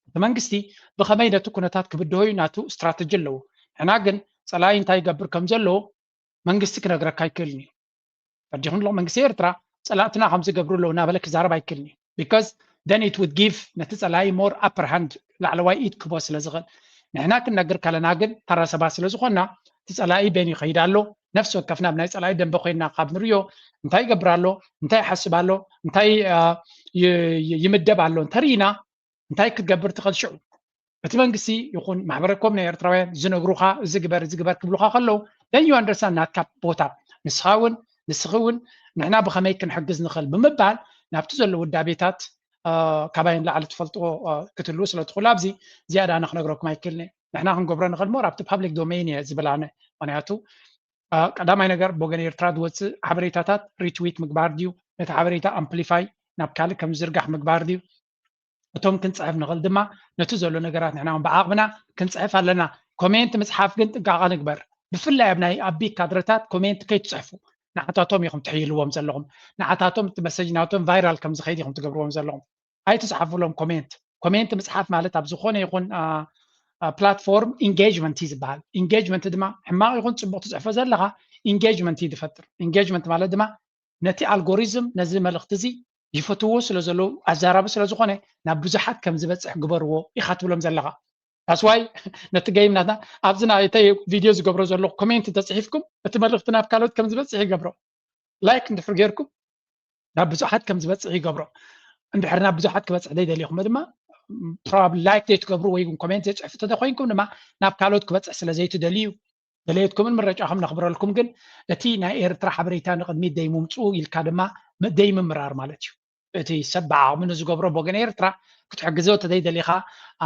እቲ መንግስቲ ብኸመይ ነቲ ኩነታት ክብድሆ እዩ ናቱ ስትራተጂ ኣለዎ። ንሕና ግን ጸላኢ እንታይ ይገብር ከም ዘለዎ መንግስቲ ክነግረካ ኣይክእልን እዩ። ተረዲኹም ኣለኹም? መንግስቲ ኤርትራ ጸላእትና ከም ዝገብሩ ኣለዉ እናበለ ክዛረብ ኣይክእልን እዩ። Because then it would give ነቲ ጸላኢ more upper hand ላዕለዋይ ኢድ ክቦ ስለ ዝኽእል። ንሕና ክንነግር ከለና ግን ተራ ሰባት ስለ ዝኾንና እቲ ጸላኢ በን ይኸይድ ኣሎ። ነፍሲ ወከፍና ብናይ ጸላኢ ደንበ ኮይንና ካብ ንሪኦ እንታይ ይገብር ኣሎ፣ እንታይ ይሓስብ ኣሎ፣ እንታይ ይምደብ ኣሎ እንተርኢና እንታይ ክትገብር ትኽእል ሽዑ እቲ መንግስቲ ይኹን ማሕበረኮም ናይ ኤርትራውያን ዝነግሩኻ እዚ ግበር እዚ ግበር ክብሉኻ ከለዉ then you understand ናትካ ቦታ ንስኻ እውን ንስኺ እውን ንሕና ብኸመይ ክንሕግዝ ንኽእል ብምባል ናብቲ ዘሎ ውዳቤታት ካባይ ንላዕሊ ትፈልጥዎ ክትህልዉ ስለ ትኽእሉ ኣብዚ ዝያዳ ኣነ ክነግረኩም ኣይክእልን እየ። ንሕና ክንገብሮ ንኽእል ሞር ኣብቲ ፓብሊክ ዶሜይን እየ ዝብል ኣነ። ምኽንያቱ ቀዳማይ ነገር ብወገን ኤርትራ ዝወፅእ ሓበሬታታት ሪትዊት ምግባር ድዩ፣ ነቲ ሓበሬታ ኣምፕሊፋይ ናብ ካልእ ከም ዝዝርጋሕ ምግባር ድዩ፣ እቶም ክንፅሕፍ ንኽእል ድማ ነቲ ዘሎ ነገራት ንሕና እውን ብዓቕምና ክንፅሕፍ ኣለና። ኮሜንት ምፅሓፍ ግን ጥንቃቐ ንግበር። ብፍላይ ኣብ ናይ ኣቢ ካድረታት ኮሜንት ከይትፅሕፉ። ንዓታቶም ኢኹም ትሕይልዎም ዘለኹም። ንዓታቶም እቲ መሰጅ ናቶም ቫይራል ከም ዝኸይድ ኢኹም ትገብርዎም ዘለኹም። ኣይትፅሓፉሎም ኮሜንት። ኮሜንት ምፅሓፍ ማለት ኣብ ዝኾነ ይኹን ፕላትፎርም ኢንጌጅመንት እዩ ዝበሃል። ኢንጌጅመንት ድማ ሕማቕ ይኹን ፅቡቕ ትፅሕፎ ዘለኻ ኢንጌጅመንት እዩ ዝፈጥር። ኢንጌጅመንት ማለት ድማ ነቲ ኣልጎሪዝም ነዚ መልእኽቲ እዚ ይፈትዎ ስለ ዘለዉ ኣዛራቢ ስለ ዝኾነ ናብ ብዙሓት ከም ዝበፅሕ ግበርዎ ኢኻ ትብሎም ዘለኻ። ኣስዋይ ነቲ ገይም ናትና ኣብዚ ናተይ ቪድዮ ዝገብሮ ዘለኹ ኮሜንት ተፅሒፍኩም እቲ መልእኽቲ ናብ ካልኦት ከም ዝበፅሕ ይገብሮ። ላይክ እንድሕር ጌርኩም ናብ ብዙሓት ከም ዝበፅሕ ይገብሮ። እንድሕር ናብ ብዙሓት ክበፅሕ ዘይደሊኹም ድማ ፕሮባብሊ ላይክ ዘይትገብሩ ወይ እውን ኮሜንት ዘይፅሕፉ እንተኾይንኩም ድማ ናብ ካልኦት ክበፅሕ ስለ ዘይትደልዩ ድሌትኩምን ምርጫኹም ነኽብረልኩም፣ ግን እቲ ናይ ኤርትራ ሓበሬታ ንቕድሚት ደይምምፅኡ ኢልካ ድማ ደይምምራር ማለት እዩ። እቲ ሰብ ብዓቕሙ ንዝገብሮ ብወገን ኤርትራ ክትሕግዞ ተዘይደሊኻ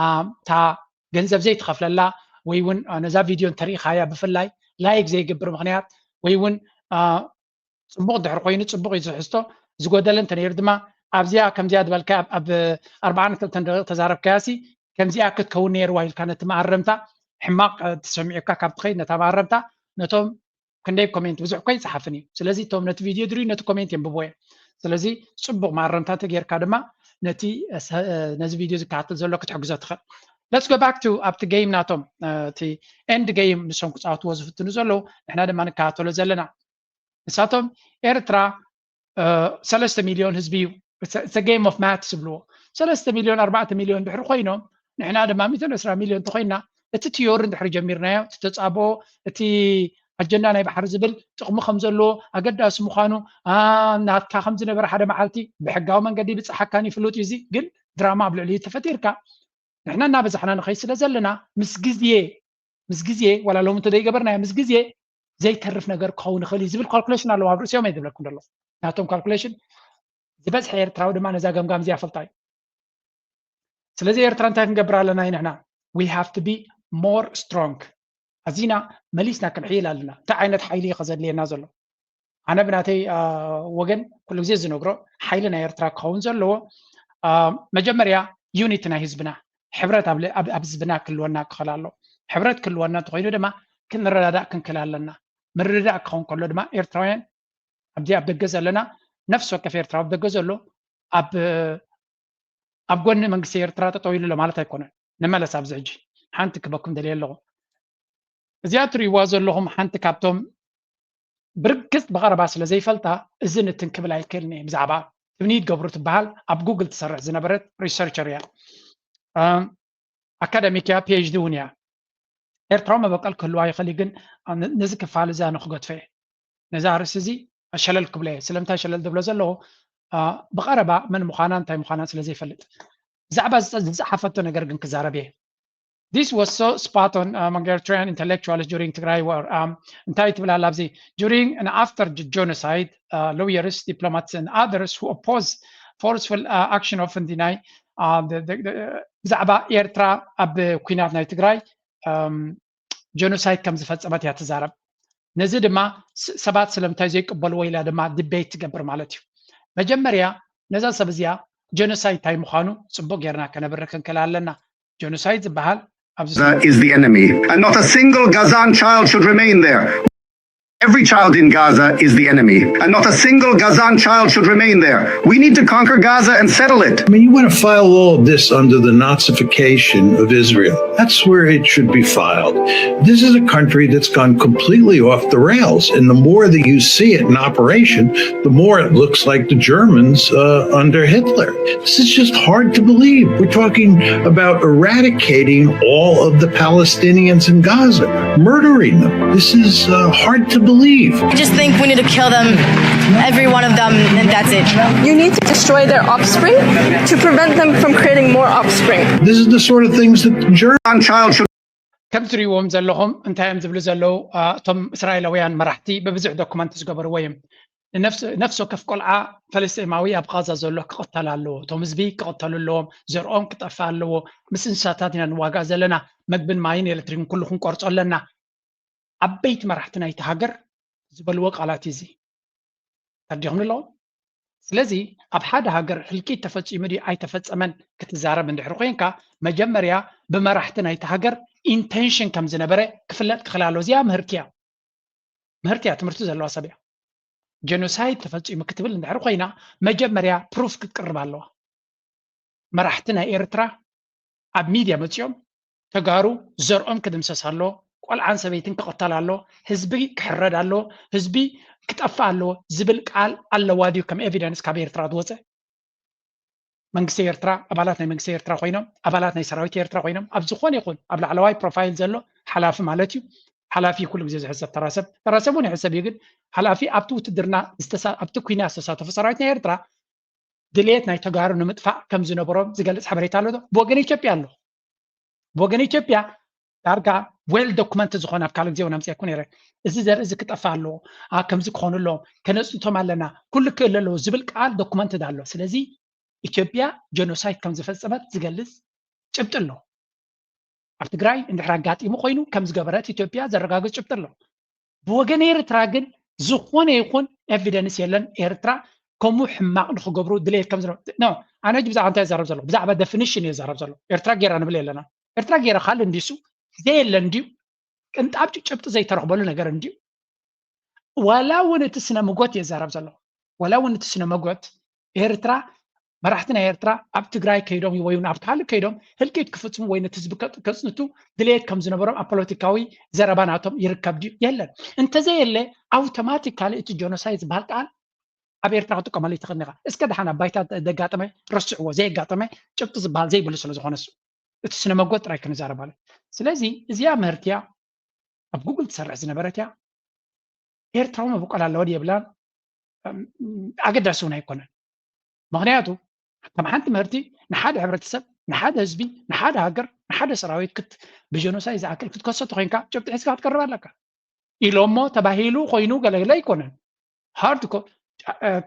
እታ ገንዘብ ዘይትኸፍለላ ወይ እውን ነዛ ቪድዮ እንተሪኢኻያ ብፍላይ ላይክ ዘይገብር ምኽንያት ወይ እውን ፅቡቕ እንድሕር ኮይኑ ፅቡቕ እዩ ዝሕዝቶ፣ ዝጎደለ እንተነይሩ ድማ ኣብዚኣ ከምዚኣ ዝበልካ ኣብ ኣርባዓን ክልተን ደቂቕ ተዛረብካያሲ ከምዚኣ ክትከውን ነይርዋ ኢልካ ነቲ መኣረምታ ሕማቕ ተሰሚዑካ ካብ ትኸይድ ነታ መኣረምታ ነቶም ክንደይ ኮሜንት ብዙሕ እኮ ይፅሓፍን እዩ። ስለዚ እቶም ነቲ ቪድዮ ድርዩ ነቲ ኮሜንት የንብቦ እዮም። ስለዚ ፅቡቕ ማረምታ ተጌርካ ድማ ነቲ ነዚ ቪድዮ ዝከታተል ዘሎ ክትሕግዞ ትኽእል። Let's go back to ኣብቲ game ናቶም እቲ end game ንሶም ክፃወትዎ ዝፍትኑ ዘለዉ ንሕና ድማ ንከታተሎ ዘለና። ንሳቶም ኤርትራ ሰለስተ ሚልዮን ህዝቢ እዩ። It's a game of maths ዝብልዎ። ሰለስተ ሚልዮን ኣርባዕተ ሚልዮን ድሕሪ ኮይኖም ንሕና ድማ ሚእትን ዕስራ ሚልዮን ተኮይና እቲ ቲዮሪ እንድሕሪ ጀሚርናዮ እቲ ተፃብኦ እቲ ኣጀንዳ ናይ ባሕሪ ዝብል ጥቕሚ ከም ዘለዎ ኣገዳሲ ምዃኑ ናትካ ከም ዝነበረ ሓደ መዓልቲ ብሕጋዊ መንገዲ ብፀሓካን ይፍሉጥ እዩ። እዚ ግን ድራማ ኣብ ልዕሊ ተፈጢርካ ንሕና እናበዛሕና ንኸይ ስለ ዘለና ምስ ግዜ ምስ ግዜ ዋላ ሎም እንተደይገበርናዮ ምስ ግዜ ዘይተርፍ ነገር ክኸውን ይኽእል እዩ ዝብል ካልኩሌሽን ኣለዎ ኣብ ርእሲኦም እየ ዝብለኩም ዘለኹ። ናቶም ካልኩሌሽን ዝበዝሐ ኤርትራዊ ድማ ነዛ ገምጋም እዚኣ ፈልጣ እዩ። ስለዚ ኤርትራ እንታይ ክንገብር ኣለና እዩ ንሕና we have to be more strong። ኣዚና መሊስና ክንሕይል ኣለና። እንታይ ዓይነት ሓይሊ እዩ ከዘድልየና ዘሎ? ኣነ ብናተይ ወገን ኩሉ ግዜ ዝነግሮ ሓይሊ ናይ ኤርትራ ክኸውን ዘለዎ መጀመርያ ዩኒቲ ናይ ህዝብና ሕብረት ኣብ ህዝብና ክህልወና ክኽእል ኣሎ። ሕብረት ክህልወና እንተኮይኑ ድማ ክንረዳዳእ ክንክእል ኣለና። ምርድዳእ ክኸውን ከሎ ድማ ኤርትራውያን ኣብዚ ኣብ ደገ ዘለና ነፍሲ ወከፍ ኤርትራ ኣብ ደገ ዘሎ ኣብ ኣብ ጎኒ መንግስቲ ኤርትራ ጠጠው ኢሉ ኣሎ ማለት ኣይኮነን። ንመለስ ኣብዚ ሕጂ ሓንቲ ክበኩም ደልየ ኣለኹ። እዚኣ ትርእይዋ ዘለኹም ሓንቲ ካብቶም ብርግጽ ብቐረባ ስለ ዘይፈልጣ እዚ ንትን ክብል ኣይክእልን እየ። ብዛዕባ ትምኒት ገብሩ ትበሃል ኣብ ጉግል ትሰርሕ ዝነበረት ሪሰርቸር እያ። ኣካዳሚክ እያ፣ ፒኤችዲ እውን እያ። ኤርትራዊ መበቀል ክህልዋ ይኽእል ግን ነዚ ክፋል እዚ ኣነ ክገድፈ እየ። ነዚ ኣርእስቲ እዚ ሸለል ክብሎ እየ። ስለምንታይ ሸለል ዝብሎ ዘለኹ ብቐረባ መን ምዃና እንታይ ምዃና ስለ ዘይፈልጥ ብዛዕባ ዝፀሓፈቶ ነገር ግን ክዛረብ እየ። This was so spot on among Eritrean intellectuals during Tigray war. እንታይ ትብል ኣላ ኣብዚ? During and after the genocide, uh, lawyers, diplomats and others who oppose forceful uh, action often deny uh, the, the, the, ብዛዕባ ኤርትራ ኣብ ኩናት ናይ ትግራይ ጀኖሳይድ ከም ዝፈፀመት እያ ትዛረብ። ነዚ ድማ ሰባት ስለምንታይ ዘይቅበልዎ ኢላ ድማ ዲቤት ትገብር ማለት እዩ። መጀመርያ ነዛ ሰብ እዚኣ ጀኖሳይድ እንታይ ምዃኑ ፅቡቅ ጌርና ከነብርህ ክንክእል ኣለና። ጀኖሳይድ ዝበሃል is the enemy and not a single Gazan child should remain there. Every child in Gaza is the enemy, and not a single Gazan child should remain there. We need to conquer Gaza and settle it. I mean, you want to file all of this under the Nazification of Israel. That's where it should be filed. This is a country that's gone completely off the rails, and the more that you see it in operation, the more it looks like the Germans uh, under Hitler. This is just hard to believe. We're talking about eradicating all of the Palestinians in Gaza, murdering them. This is uh, hard to believe. I just think we need to kill them, every one of them, and that's it. You need to destroy their offspring to prevent them from creating more offspring. This is the sort of things that German child should. ከም ትሪእዎም ዘለኹም እንታይ እዮም ዝብሉ ዘለዉ? እቶም እስራኤላውያን መራሕቲ ብብዙሕ ዶኩመንት ዝገበርዎ እዮም። ነፍሲ ወከፍ ቆልዓ ፈለስጢማዊ ኣብ ቃዛ ዘሎ ክቕተል ኣለዎ። እቶም ህዝቢ ክቕተሉ ኣለዎም። ዘርኦም ክጠፍእ ኣለዎ። ምስ እንስሳታት ኢና ንዋጋእ ዘለና። መግብን ማይን ኤሌክትሪክን ኩሉ ክንቆርጾ ኣለና። ዓበይቲ መራሕቲ ናይቲ ሃገር ዝበልዎ ቃላት እዩ እዚ። ተረዲኹም ኣለኹም? ስለዚ ኣብ ሓደ ሃገር ህልቂት ተፈጺሙ ድዩ ኣይተፈጸመን ክትዛረብ እንድሕር ኮይንካ መጀመርያ ብመራሕቲ ናይቲ ሃገር ኢንቴንሽን ከም ዝነበረ ክፍለጥ ክኽእል ኣለዎ። እዚኣ ምህርቲ እያ። ምህርቲ እያ፣ ትምህርቲ ዘለዋ ሰብ እያ። ጀኖሳይድ ተፈጺሙ ክትብል እንድሕር ኮይና መጀመርያ ፕሩፍ ክትቅርብ ኣለዋ። መራሕቲ ናይ ኤርትራ ኣብ ሚድያ መጺኦም ተጋሩ ዘርኦም ክድምሰስ ኣለዎ፣ ቆልዓን ሰበይትን ክቕተል ኣለዎ፣ ህዝቢ ክሕረድ ኣለዎ፣ ህዝቢ ክጠፍእ ኣለዎ ዝብል ቃል ኣለዋ ድዩ ከም ኤቪደንስ ካብ ኤርትራ ዝወፀ? መንግስቲ ኤርትራ ኣባላት ናይ መንግስቲ ኤርትራ ኮይኖም ኣባላት ናይ ሰራዊት ኤርትራ ኮይኖም ኣብ ዝኾነ ይኹን ኣብ ላዕለዋይ ፕሮፋይል ዘሎ ሓላፊ ማለት እዩ። ሓላፊ ኩሉ ግዜ ዝሕሰብ ተራሰብ ተራሰብ እውን ይሕሰብ እዩ። ግን ሓላፊ ኣብቲ ውትድርና ኣብቲ ኩና ዝተሳተፉ ሰራዊት ናይ ኤርትራ ድሌት ናይ ተጋሩ ንምጥፋእ ከም ዝነበሮም ዝገልፅ ሓበሬታ ኣሎ። ብወገን ኢትዮጵያ ኣሎ። ብወገን ኢትዮጵያ ዳርጋ ዌል ዶኩመንት ዝኾነ ኣብ ካልእ ግዜ እውን ኣምፅኤኩ ነይረ። እዚ ዘርኢ እዚ ክጠፋ ኣለዎ፣ ከምዚ ክኾኑ ኣለዎም፣ ከነፅንቶም ኣለና፣ ኩሉ ክእል ኣለዎ ዝብል ቃል ዶኩመንት ኣሎ። ስለዚ ኢትዮጵያ ጀኖሳይድ ከም ዝፈፀመት ዝገልፅ ጭብጢ ኣሎ። ኣብ ትግራይ እንድሕር ኣጋጢሙ ኮይኑ ከም ዝገበረት ኢትዮጵያ ዘረጋግፅ ጭብጢ ኣሎ። ብወገን ኤርትራ ግን ዝኾነ ይኹን ኤቪደንስ የለን። ኤርትራ ከምኡ ሕማቕ ንክገብሩ ድሌት ከም ዝነ ኣነ ብዛዕባ እንታይ ይዛረብ ዘለኹ? ብዛዕባ ደፊኒሽን እየ ዝዛረብ ዘለኹ። ኤርትራ ጌራ ንብል የለና። ኤርትራ ጌራ ካልእ እንዲሱ ዘየለ እንድዩ ቅንጣብ ጭብጢ ዘይተረኽበሉ ነገር እንድዩ። ዋላ እውን እቲ ስነ ምጎት የዛረብ ዘሎ ዋላ እውን እቲ ስነ መጎት ኤርትራ መራሕቲ ናይ ኤርትራ ኣብ ትግራይ ከይዶም ወይ እውን ኣብ ካልእ ከይዶም ህልቂት ክፍፅሙ ወይ ነቲ ህዝቢ ከፅንቱ ድሌት ከም ዝነበሮም ኣብ ፖለቲካዊ ዘረባ ናቶም ይርከብ ድዩ? የለን። እንተዘየለ ኣውቶማቲካሊ እቲ ጀኖሳይድ ዝበሃል ቃል ኣብ ኤርትራ ክጥቀመሉ ይትኽእል ኢኻ። እስከ ደሓን ኣብ ባይታ ዘጋጠመ ረስዕዎ፣ ዘየጋጠመ ጭብጢ ዝበሃል ዘይብሉ ስለ ዝኾነ እሱ እቲ ስነ መጎት ጥራይ ክንዛረባሉ። ስለዚ እዚኣ ምህርቲያ ኣብ ጉግል ትሰርሕ ዝነበረት እያ። ኤርትራዊ መበቆል ኣለዎ ድየብላን ኣገዳሲ እውን ኣይኮነን። ምክንያቱ ከም ሓንቲ ምህርቲ ንሓደ ሕብረተሰብ፣ ንሓደ ህዝቢ፣ ንሓደ ሃገር፣ ንሓደ ሰራዊት ክት ብጀኖሳይ ዝኣክል ክትከሶ ተኮይንካ ጭብጢ ሒዝካ ክትቀርብ ኣለካ። ኢሎሞ ተባሂሉ ኮይኑ ገለገለ ኣይኮነን። ሃርድ ኮ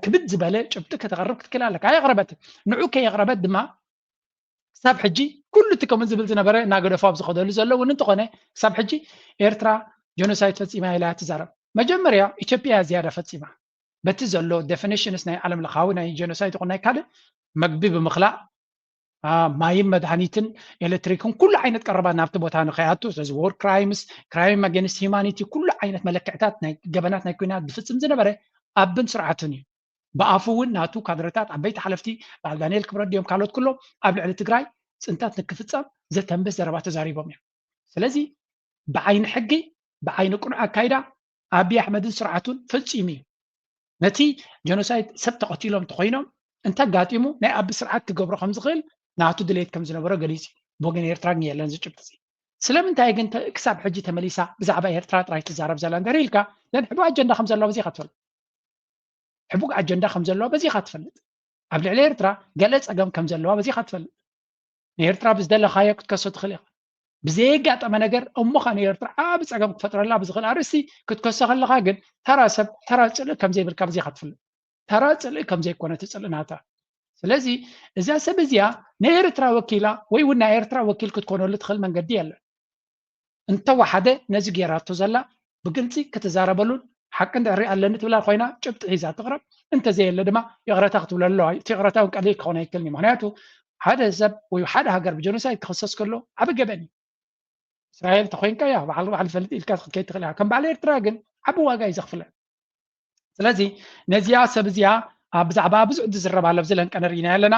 ክብድ ዝበለ ጭብጢ ከተቕርብ ክትክእል ኣለካ። ኣየቕረበትን። ንዑ ከየቕረበት ድማ ክሳብ ሕጂ ኩሉ እቲ ከምኡ ዝብል ዝነበረ እናገደፎ ኣብ ዝኸደሉ ዘሎ እውን እንተኾነ ክሳብ ሕጂ ኤርትራ ጀኖሳይድ ፈፂማ ኢላ ትዛረብ። መጀመርያ ኢትዮጵያ ዝያዳ ፈፂማ በቲ ዘሎ ዴፊኒሽንስ ናይ ዓለም ለኻዊ ናይ ጀኖሳይድ ይኹን ናይ ካልእ መግቢ ብምኽላእ ማይን መድሃኒትን ኤሌክትሪክን ኩሉ ዓይነት ቀረባት ናብቲ ቦታ ንኸይኣቱ ስለዚ ዎር ክራይምስ ክራይም ኣገንስት ሂማኒቲ ኩሉ ዓይነት መለክዕታት ናይ ገበናት ናይ ኩናት ዝፍፅም ዝነበረ ኣብን ስርዓትን እዩ። ብኣፉ እውን ናቱ ካድረታት ዓበይቲ ሓለፍቲ በዓል ዳንኤል ክብረት ድዮም ካልኦት ኩሎም ኣብ ልዕሊ ትግራይ ፅንተት ንክፍፀም ዘተንብስ ዘረባ ተዛሪቦም እዮም። ስለዚ ብዓይኒ ሕጊ ብዓይኒ ቅኑዕ ኣካይዳ ኣብይ ኣሕመድን ስርዓቱን ፈፂሙ እዩ። ነቲ ጀኖሳይድ ሰብ ተቐቲሎም እንተኮይኖም እንተጋጢሙ ናይ ኣቢ ስርዓት ክገብሮ ከም ዝኽእል ናቱ ድሌት ከም ዝነበሮ ገሊፁ እዩ። ብወገን ኤርትራ ግን የለን ዝጭብጥ እዚ። ስለምንታይ ግን ክሳብ ሕጂ ተመሊሳ ብዛዕባ ኤርትራ ጥራይ ትዛረብ ዘላ እንድሕር ኢልካ ዘን ሕቡእ ኣጀንዳ ከም ዘለዎ በዚ ኢኻ ትፈልጥ። ሕቡእ ኣጀንዳ ከም ዘለዋ በዚ ኢኻ ትፈልጥ። ኣብ ልዕሊ ኤርትራ ገለ ፀገም ከም ዘለዋ በዚ ኢኻ ትፈልጥ። ንኤርትራ ብዝደለኻዮ ክትከሶ ትኽእል ኢኻ። ብዘየጋጠመ ነገር እሞ ኸኣ ንኤርትራ ዓቢ ጸገም ክፈጥረላ ብዝኽእል ኣርእስቲ ክትከሶ ከለኻ ግን ተራ ሰብ ተራ ጽልኢ ከም ዘይብልካ በዚ ኢኻ ትፍለጥ። ተራ ጽልኢ ከም ዘይኮነ እቲ ጽልኢ ናታ። ስለዚ እዛ ሰብ እዚኣ ንኤርትራ ወኪላ ወይ እውን ናይ ኤርትራ ወኪል ክትኮነሉ ትኽእል መንገዲ የለን። እንተወሓደ ነዚ ገይራቶ ዘላ ብግልጺ ክትዛረበሉን ሓቂ እንድሕሪ ኣለኒ ትብላ ኮይና ጭብጢ ሒዛ ትቕረብ፣ እንተዘየለ ድማ ይቕረታ ክትብለሉ ኣለዋ። እቲ ይቕረታ እውን ቀሊል ክኸውን ኣይክእልን እዩ። ምክንያቱ ሓደ ሰብ ወይ ሓደ ሃገር ብጀኖሳይድ ክኽሰስ ከሎ ዓቢ ገበን እዩ። እስራኤል ተኮይንካ ያ ባዕሉ ባዕሉ ፈልጥ ኢልካ ክትከይድ ትኽእል ኢኻ። ከም በዓል ኤርትራ ግን ዓቢ ዋጋ እዩ ዘኽፍለን። ስለዚ ነዚኣ ሰብ እዚኣ ብዛዕባ ብዙሕ ዝዝረብ ኣሎ ኣብዚ ለንቀ ንርኢና ኣለና።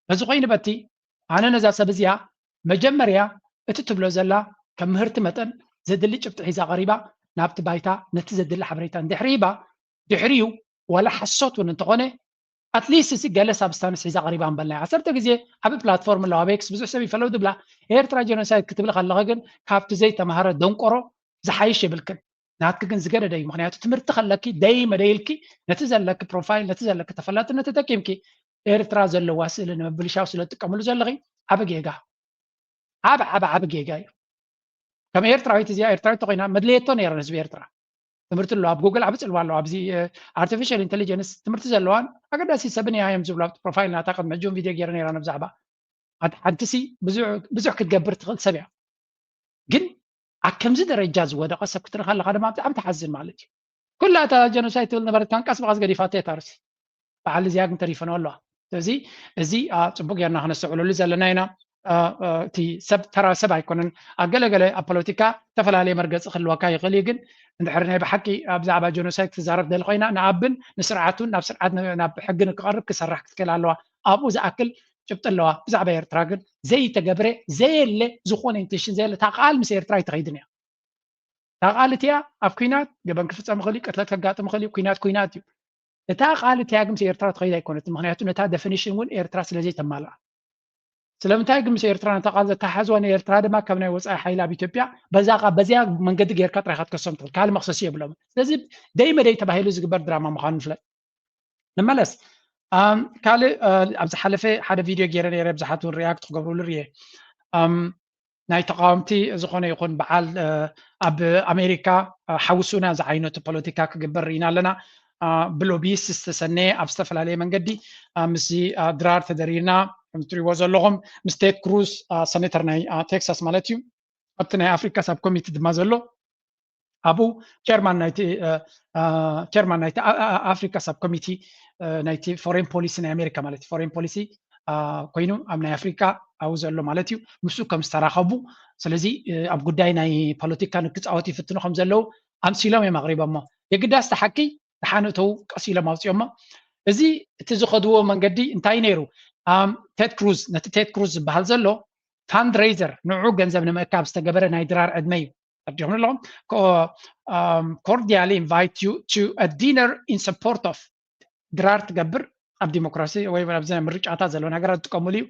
በዚ ኮይኑ በቲ ኣነ ነዛ ሰብ እዚኣ መጀመርያ እቲ ትብሎ ዘላ ከም ምህርቲ መጠን ዘድሊ ጭብጢ ሒዛ ቀሪባ ናብቲ ባይታ ነቲ ዘድሊ ሓበሬታ እንድሕሪ ሂባ ድሕሪኡ ዋላ ሓሶት እውን እንተኾነ ኣትሊስት እዚ ገለ ሳብስታንስ ሒዛ ቀሪባ ምበልናያ። ዓሰርተ ግዜ ዓቢ ፕላትፎርም ኣለዋ ኣብ ኤክስ ብዙሕ ሰብ ይፈለው ድብላ ኤርትራ ጀኖሳይድ ክትብል ከለኺ ግን ካብቲ ዘይተማህረ ደንቆሮ ዝሓይሽ የብልክን። ናትኪ ግን ዝገደደ እዩ። ምክንያቱ ትምህርቲ ከለኪ ደይ መደይልኪ ነቲ ዘለኪ ፕሮፋይል ነቲ ዘለኪ ተፈላጥነት ተጠቂምኪ ኤርትራ ዘለዋ ስእሊ ንምብልሻው ስለ ትጥቀምሉ ዘለኺ ዓቢ ጌጋ ዓቢ ዓቢ ዓቢ ጌጋ እዩ። ከም ኤርትራዊት እዚኣ ኤርትራዊት ተኮይና መድለየቶ ነይረን ህዝቢ ኤርትራ ትምህርቲ ኣሎ ኣብ ጉግል ዓቢ ፅልዋ ኣሎ ኣብዚ ኣርቲፊሻል ኢንቴሊጀንስ ትምህርቲ ዘለዋን ኣገዳሲ ሰብን እያ እዮም ዝብሉ ኣብቲ ፕሮፋይል ናታ ቅድሚ ሕጂ እውን ቪድዮ ገይረ ነይራ ብዛዕባ ሓንቲ ሲ ብዙሕ ክትገብር ትኽእል ሰብ እያ ግን ኣብ ከምዚ ደረጃ ዝወደቐ ሰብ ክትርኢ ከለካ ድማ ብጣዕሚ ትሓዝን ማለት እዩ ኩላ እታ ጀኖሳይድ ትብል ነበረት ካን ቀስ ብቐስ ገዲፋቶ እያ ታርሲ በዓል እዚኣ ግን ተሪፈኖ ኣለዋ ስለዚ እዚ ፅቡቅ ጌርና ክነስተውዕለሉ ዘለና ኢና እቲ ሰብ ተራ ሰብ ኣይኮነን ኣብ ገለገለ ኣብ ፖለቲካ ዝተፈላለየ መርገፂ ክህልወካ ይኽእል እዩ ግን እንድሕር ናይ ብሓቂ ብዛዕባ ጀኖሳይድ ክትዛረብ ደሊ ኮይና ንኣብን ንስርዓቱን ናብ ስርዓት ናብ ሕጊ ንክቐርብ ክሰርሕ ክትክእል ኣለዋ ኣብኡ ዝኣክል ጭብጢ ኣለዋ ብዛዕባ ኤርትራ ግን ዘይተገብረ ዘየለ ዝኾነ ኢንቴንሽን ዘየለ እታ ቃል ምስ ኤርትራ ኣይትኸይድን እያ እታ ቃል እቲኣ ኣብ ኩናት ገበን ክፍፀም ይኽእል እዩ ቅትለት ከጋጥም ይኽእል እዩ ኩናት ኩናት እዩ እታ ቃል እቲኣ ግን ምስ ኤርትራ ትኸይድ ኣይኮነትን ምክንያቱ ነታ ደፊኒሽን እውን ኤርትራ ስለዘይተማልኣ ስለምንታይ ግን ምስ ኤርትራ ነታ ቃል ዘተሓሕዝዋ ንኤርትራ ድማ ከም ናይ ወፃኢ ሓይሊ ኣብ ኢትዮጵያ በዛ በዚያ መንገዲ ጌርካ ጥራይካ ትከሶም ትኽእል ካልእ መክሰሲ የብሎም ስለዚ ደይ መደይ ተባሂሉ ዝግበር ድራማ ምዃኑ ንፍለጥ ንመለስ ካልእ ኣብ ዝሓለፈ ሓደ ቪድዮ ገይረ ነይረ ብዙሓት እውን ሪያክት ክገብርሉ ርየ ናይ ተቃወምቲ ዝኾነ ይኹን በዓል ኣብ ኣሜሪካ ሓውሱና ዝዓይነቱ ፖለቲካ ክግበር ርኢና ኣለና ብሎቢስት ዝተሰነየ ኣብ ዝተፈላለየ መንገዲ ምስዚ ድራር ተደሪርና ከምትሪዎ ዘለኹም ምስ ቴድ ክሩዝ ሰኔተር ናይ ቴክሳስ ማለት እዩ ኣብቲ ናይ ኣፍሪካ ሳብ ኮሚቲ ድማ ዘሎ ኣብኡ ቸርማን ናይቲ ቸርማን ናይቲ ኣፍሪካ ሳብ ኮሚቲ ናይቲ ፎሬን ፖሊሲ ናይ ኣሜሪካ ማለት ፎሬን ፖሊሲ ኮይኑ ኣብ ናይ ኣፍሪካ ኣብኡ ዘሎ ማለት እዩ፣ ምስኡ ከም ዝተራኸቡ። ስለዚ ኣብ ጉዳይ ናይ ፖለቲካ ንክፃወቱ ይፍትኑ ከም ዘለዉ ኣምሲሎም እዮም ኣቕሪቦሞ። የግዳስ እቲ ሓቂ ደሓን እተው ቀስ ኢሎም ኣውፅኦሞ። እዚ እቲ ዝኸድዎ መንገዲ እንታይ ነይሩ? ቴድ ክሩዝ፣ ነቲ ቴድ ክሩዝ ዝበሃል ዘሎ ፋንድሬዘር፣ ንዑ ገንዘብ ንምእካብ ዝተገበረ ናይ ድራር ዕድመ እዩ። ኣዲኹም ኣለኹም። Cordially invite you to a dinner in support of ድራር ትገብር ኣብ ዲሞክራሲ ወይ ኣብዚ ናይ ምርጫታት ዘለዉ ነገራት ዝጥቀሙሉ እዩ።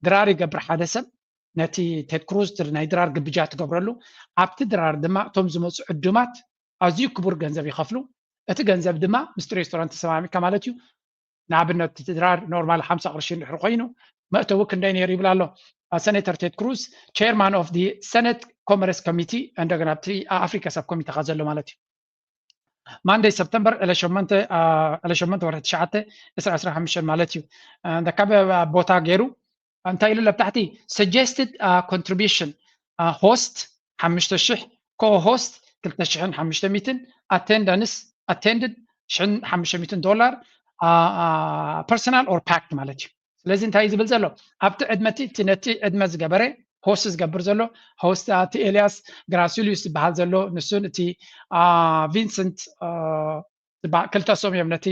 ድራር ይገብር ሓደ ሰብ ነቲ ቴድ ክሩዝ ናይ ድራር ግብጃ ትገብረሉ። ኣብቲ ድራር ድማ እቶም ዝመፁ ዕዱማት ኣዝዩ ክቡር ገንዘብ ይኸፍሉ። እቲ ገንዘብ ድማ ምስቲ ሬስቶራንት ተሰማሚዕካ ማለት እዩ። ንኣብነት እቲ ድራር ኖርማል ሓምሳ ቅርሺ እንድሕር ኮይኑ መእተዊ ክንደይ ነይሩ ይብል ኣሎ። ሰኔተር ቴድ ክሩዝ chairman of the Senate Commerce Committee እንደገና ኣብቲ ኣፍሪካ ሰብ ኮሚቴ ከ ዘሎ ማለት እዩ። ማንደይ ሰፕተምበር ዕለ ሸሞንተ ዕለ ሸሞንተ ወርሒ ትሽዓተ ዕስራ ዕስራ ሓሙሽተ ማለት እዩ። ካብ ቦታ ገይሩ እንታይ ኢሉ ኣብ ታሕቲ suggested contribution host ሓሙሽተ ሽሕ co-host ክልተ ሽሕን ሓሙሽተ ሚእትን attendance attended ሽሕን ሓሙሽተ ሚእትን ዶላር personal or pact ማለት እዩ። ስለዚ እንታይ ዝብል ዘሎ ኣብቲ ዕድመ እቲ ነቲ ዕድመ ዝገበረ ሆስት ዝገብር ዘሎ ሆስት እቲ ኤልያስ ግራሲሉስ ዝበሃል ዘሎ ንሱን እቲ ቪንሰንት ክልተ ሶም እዮም ነቲ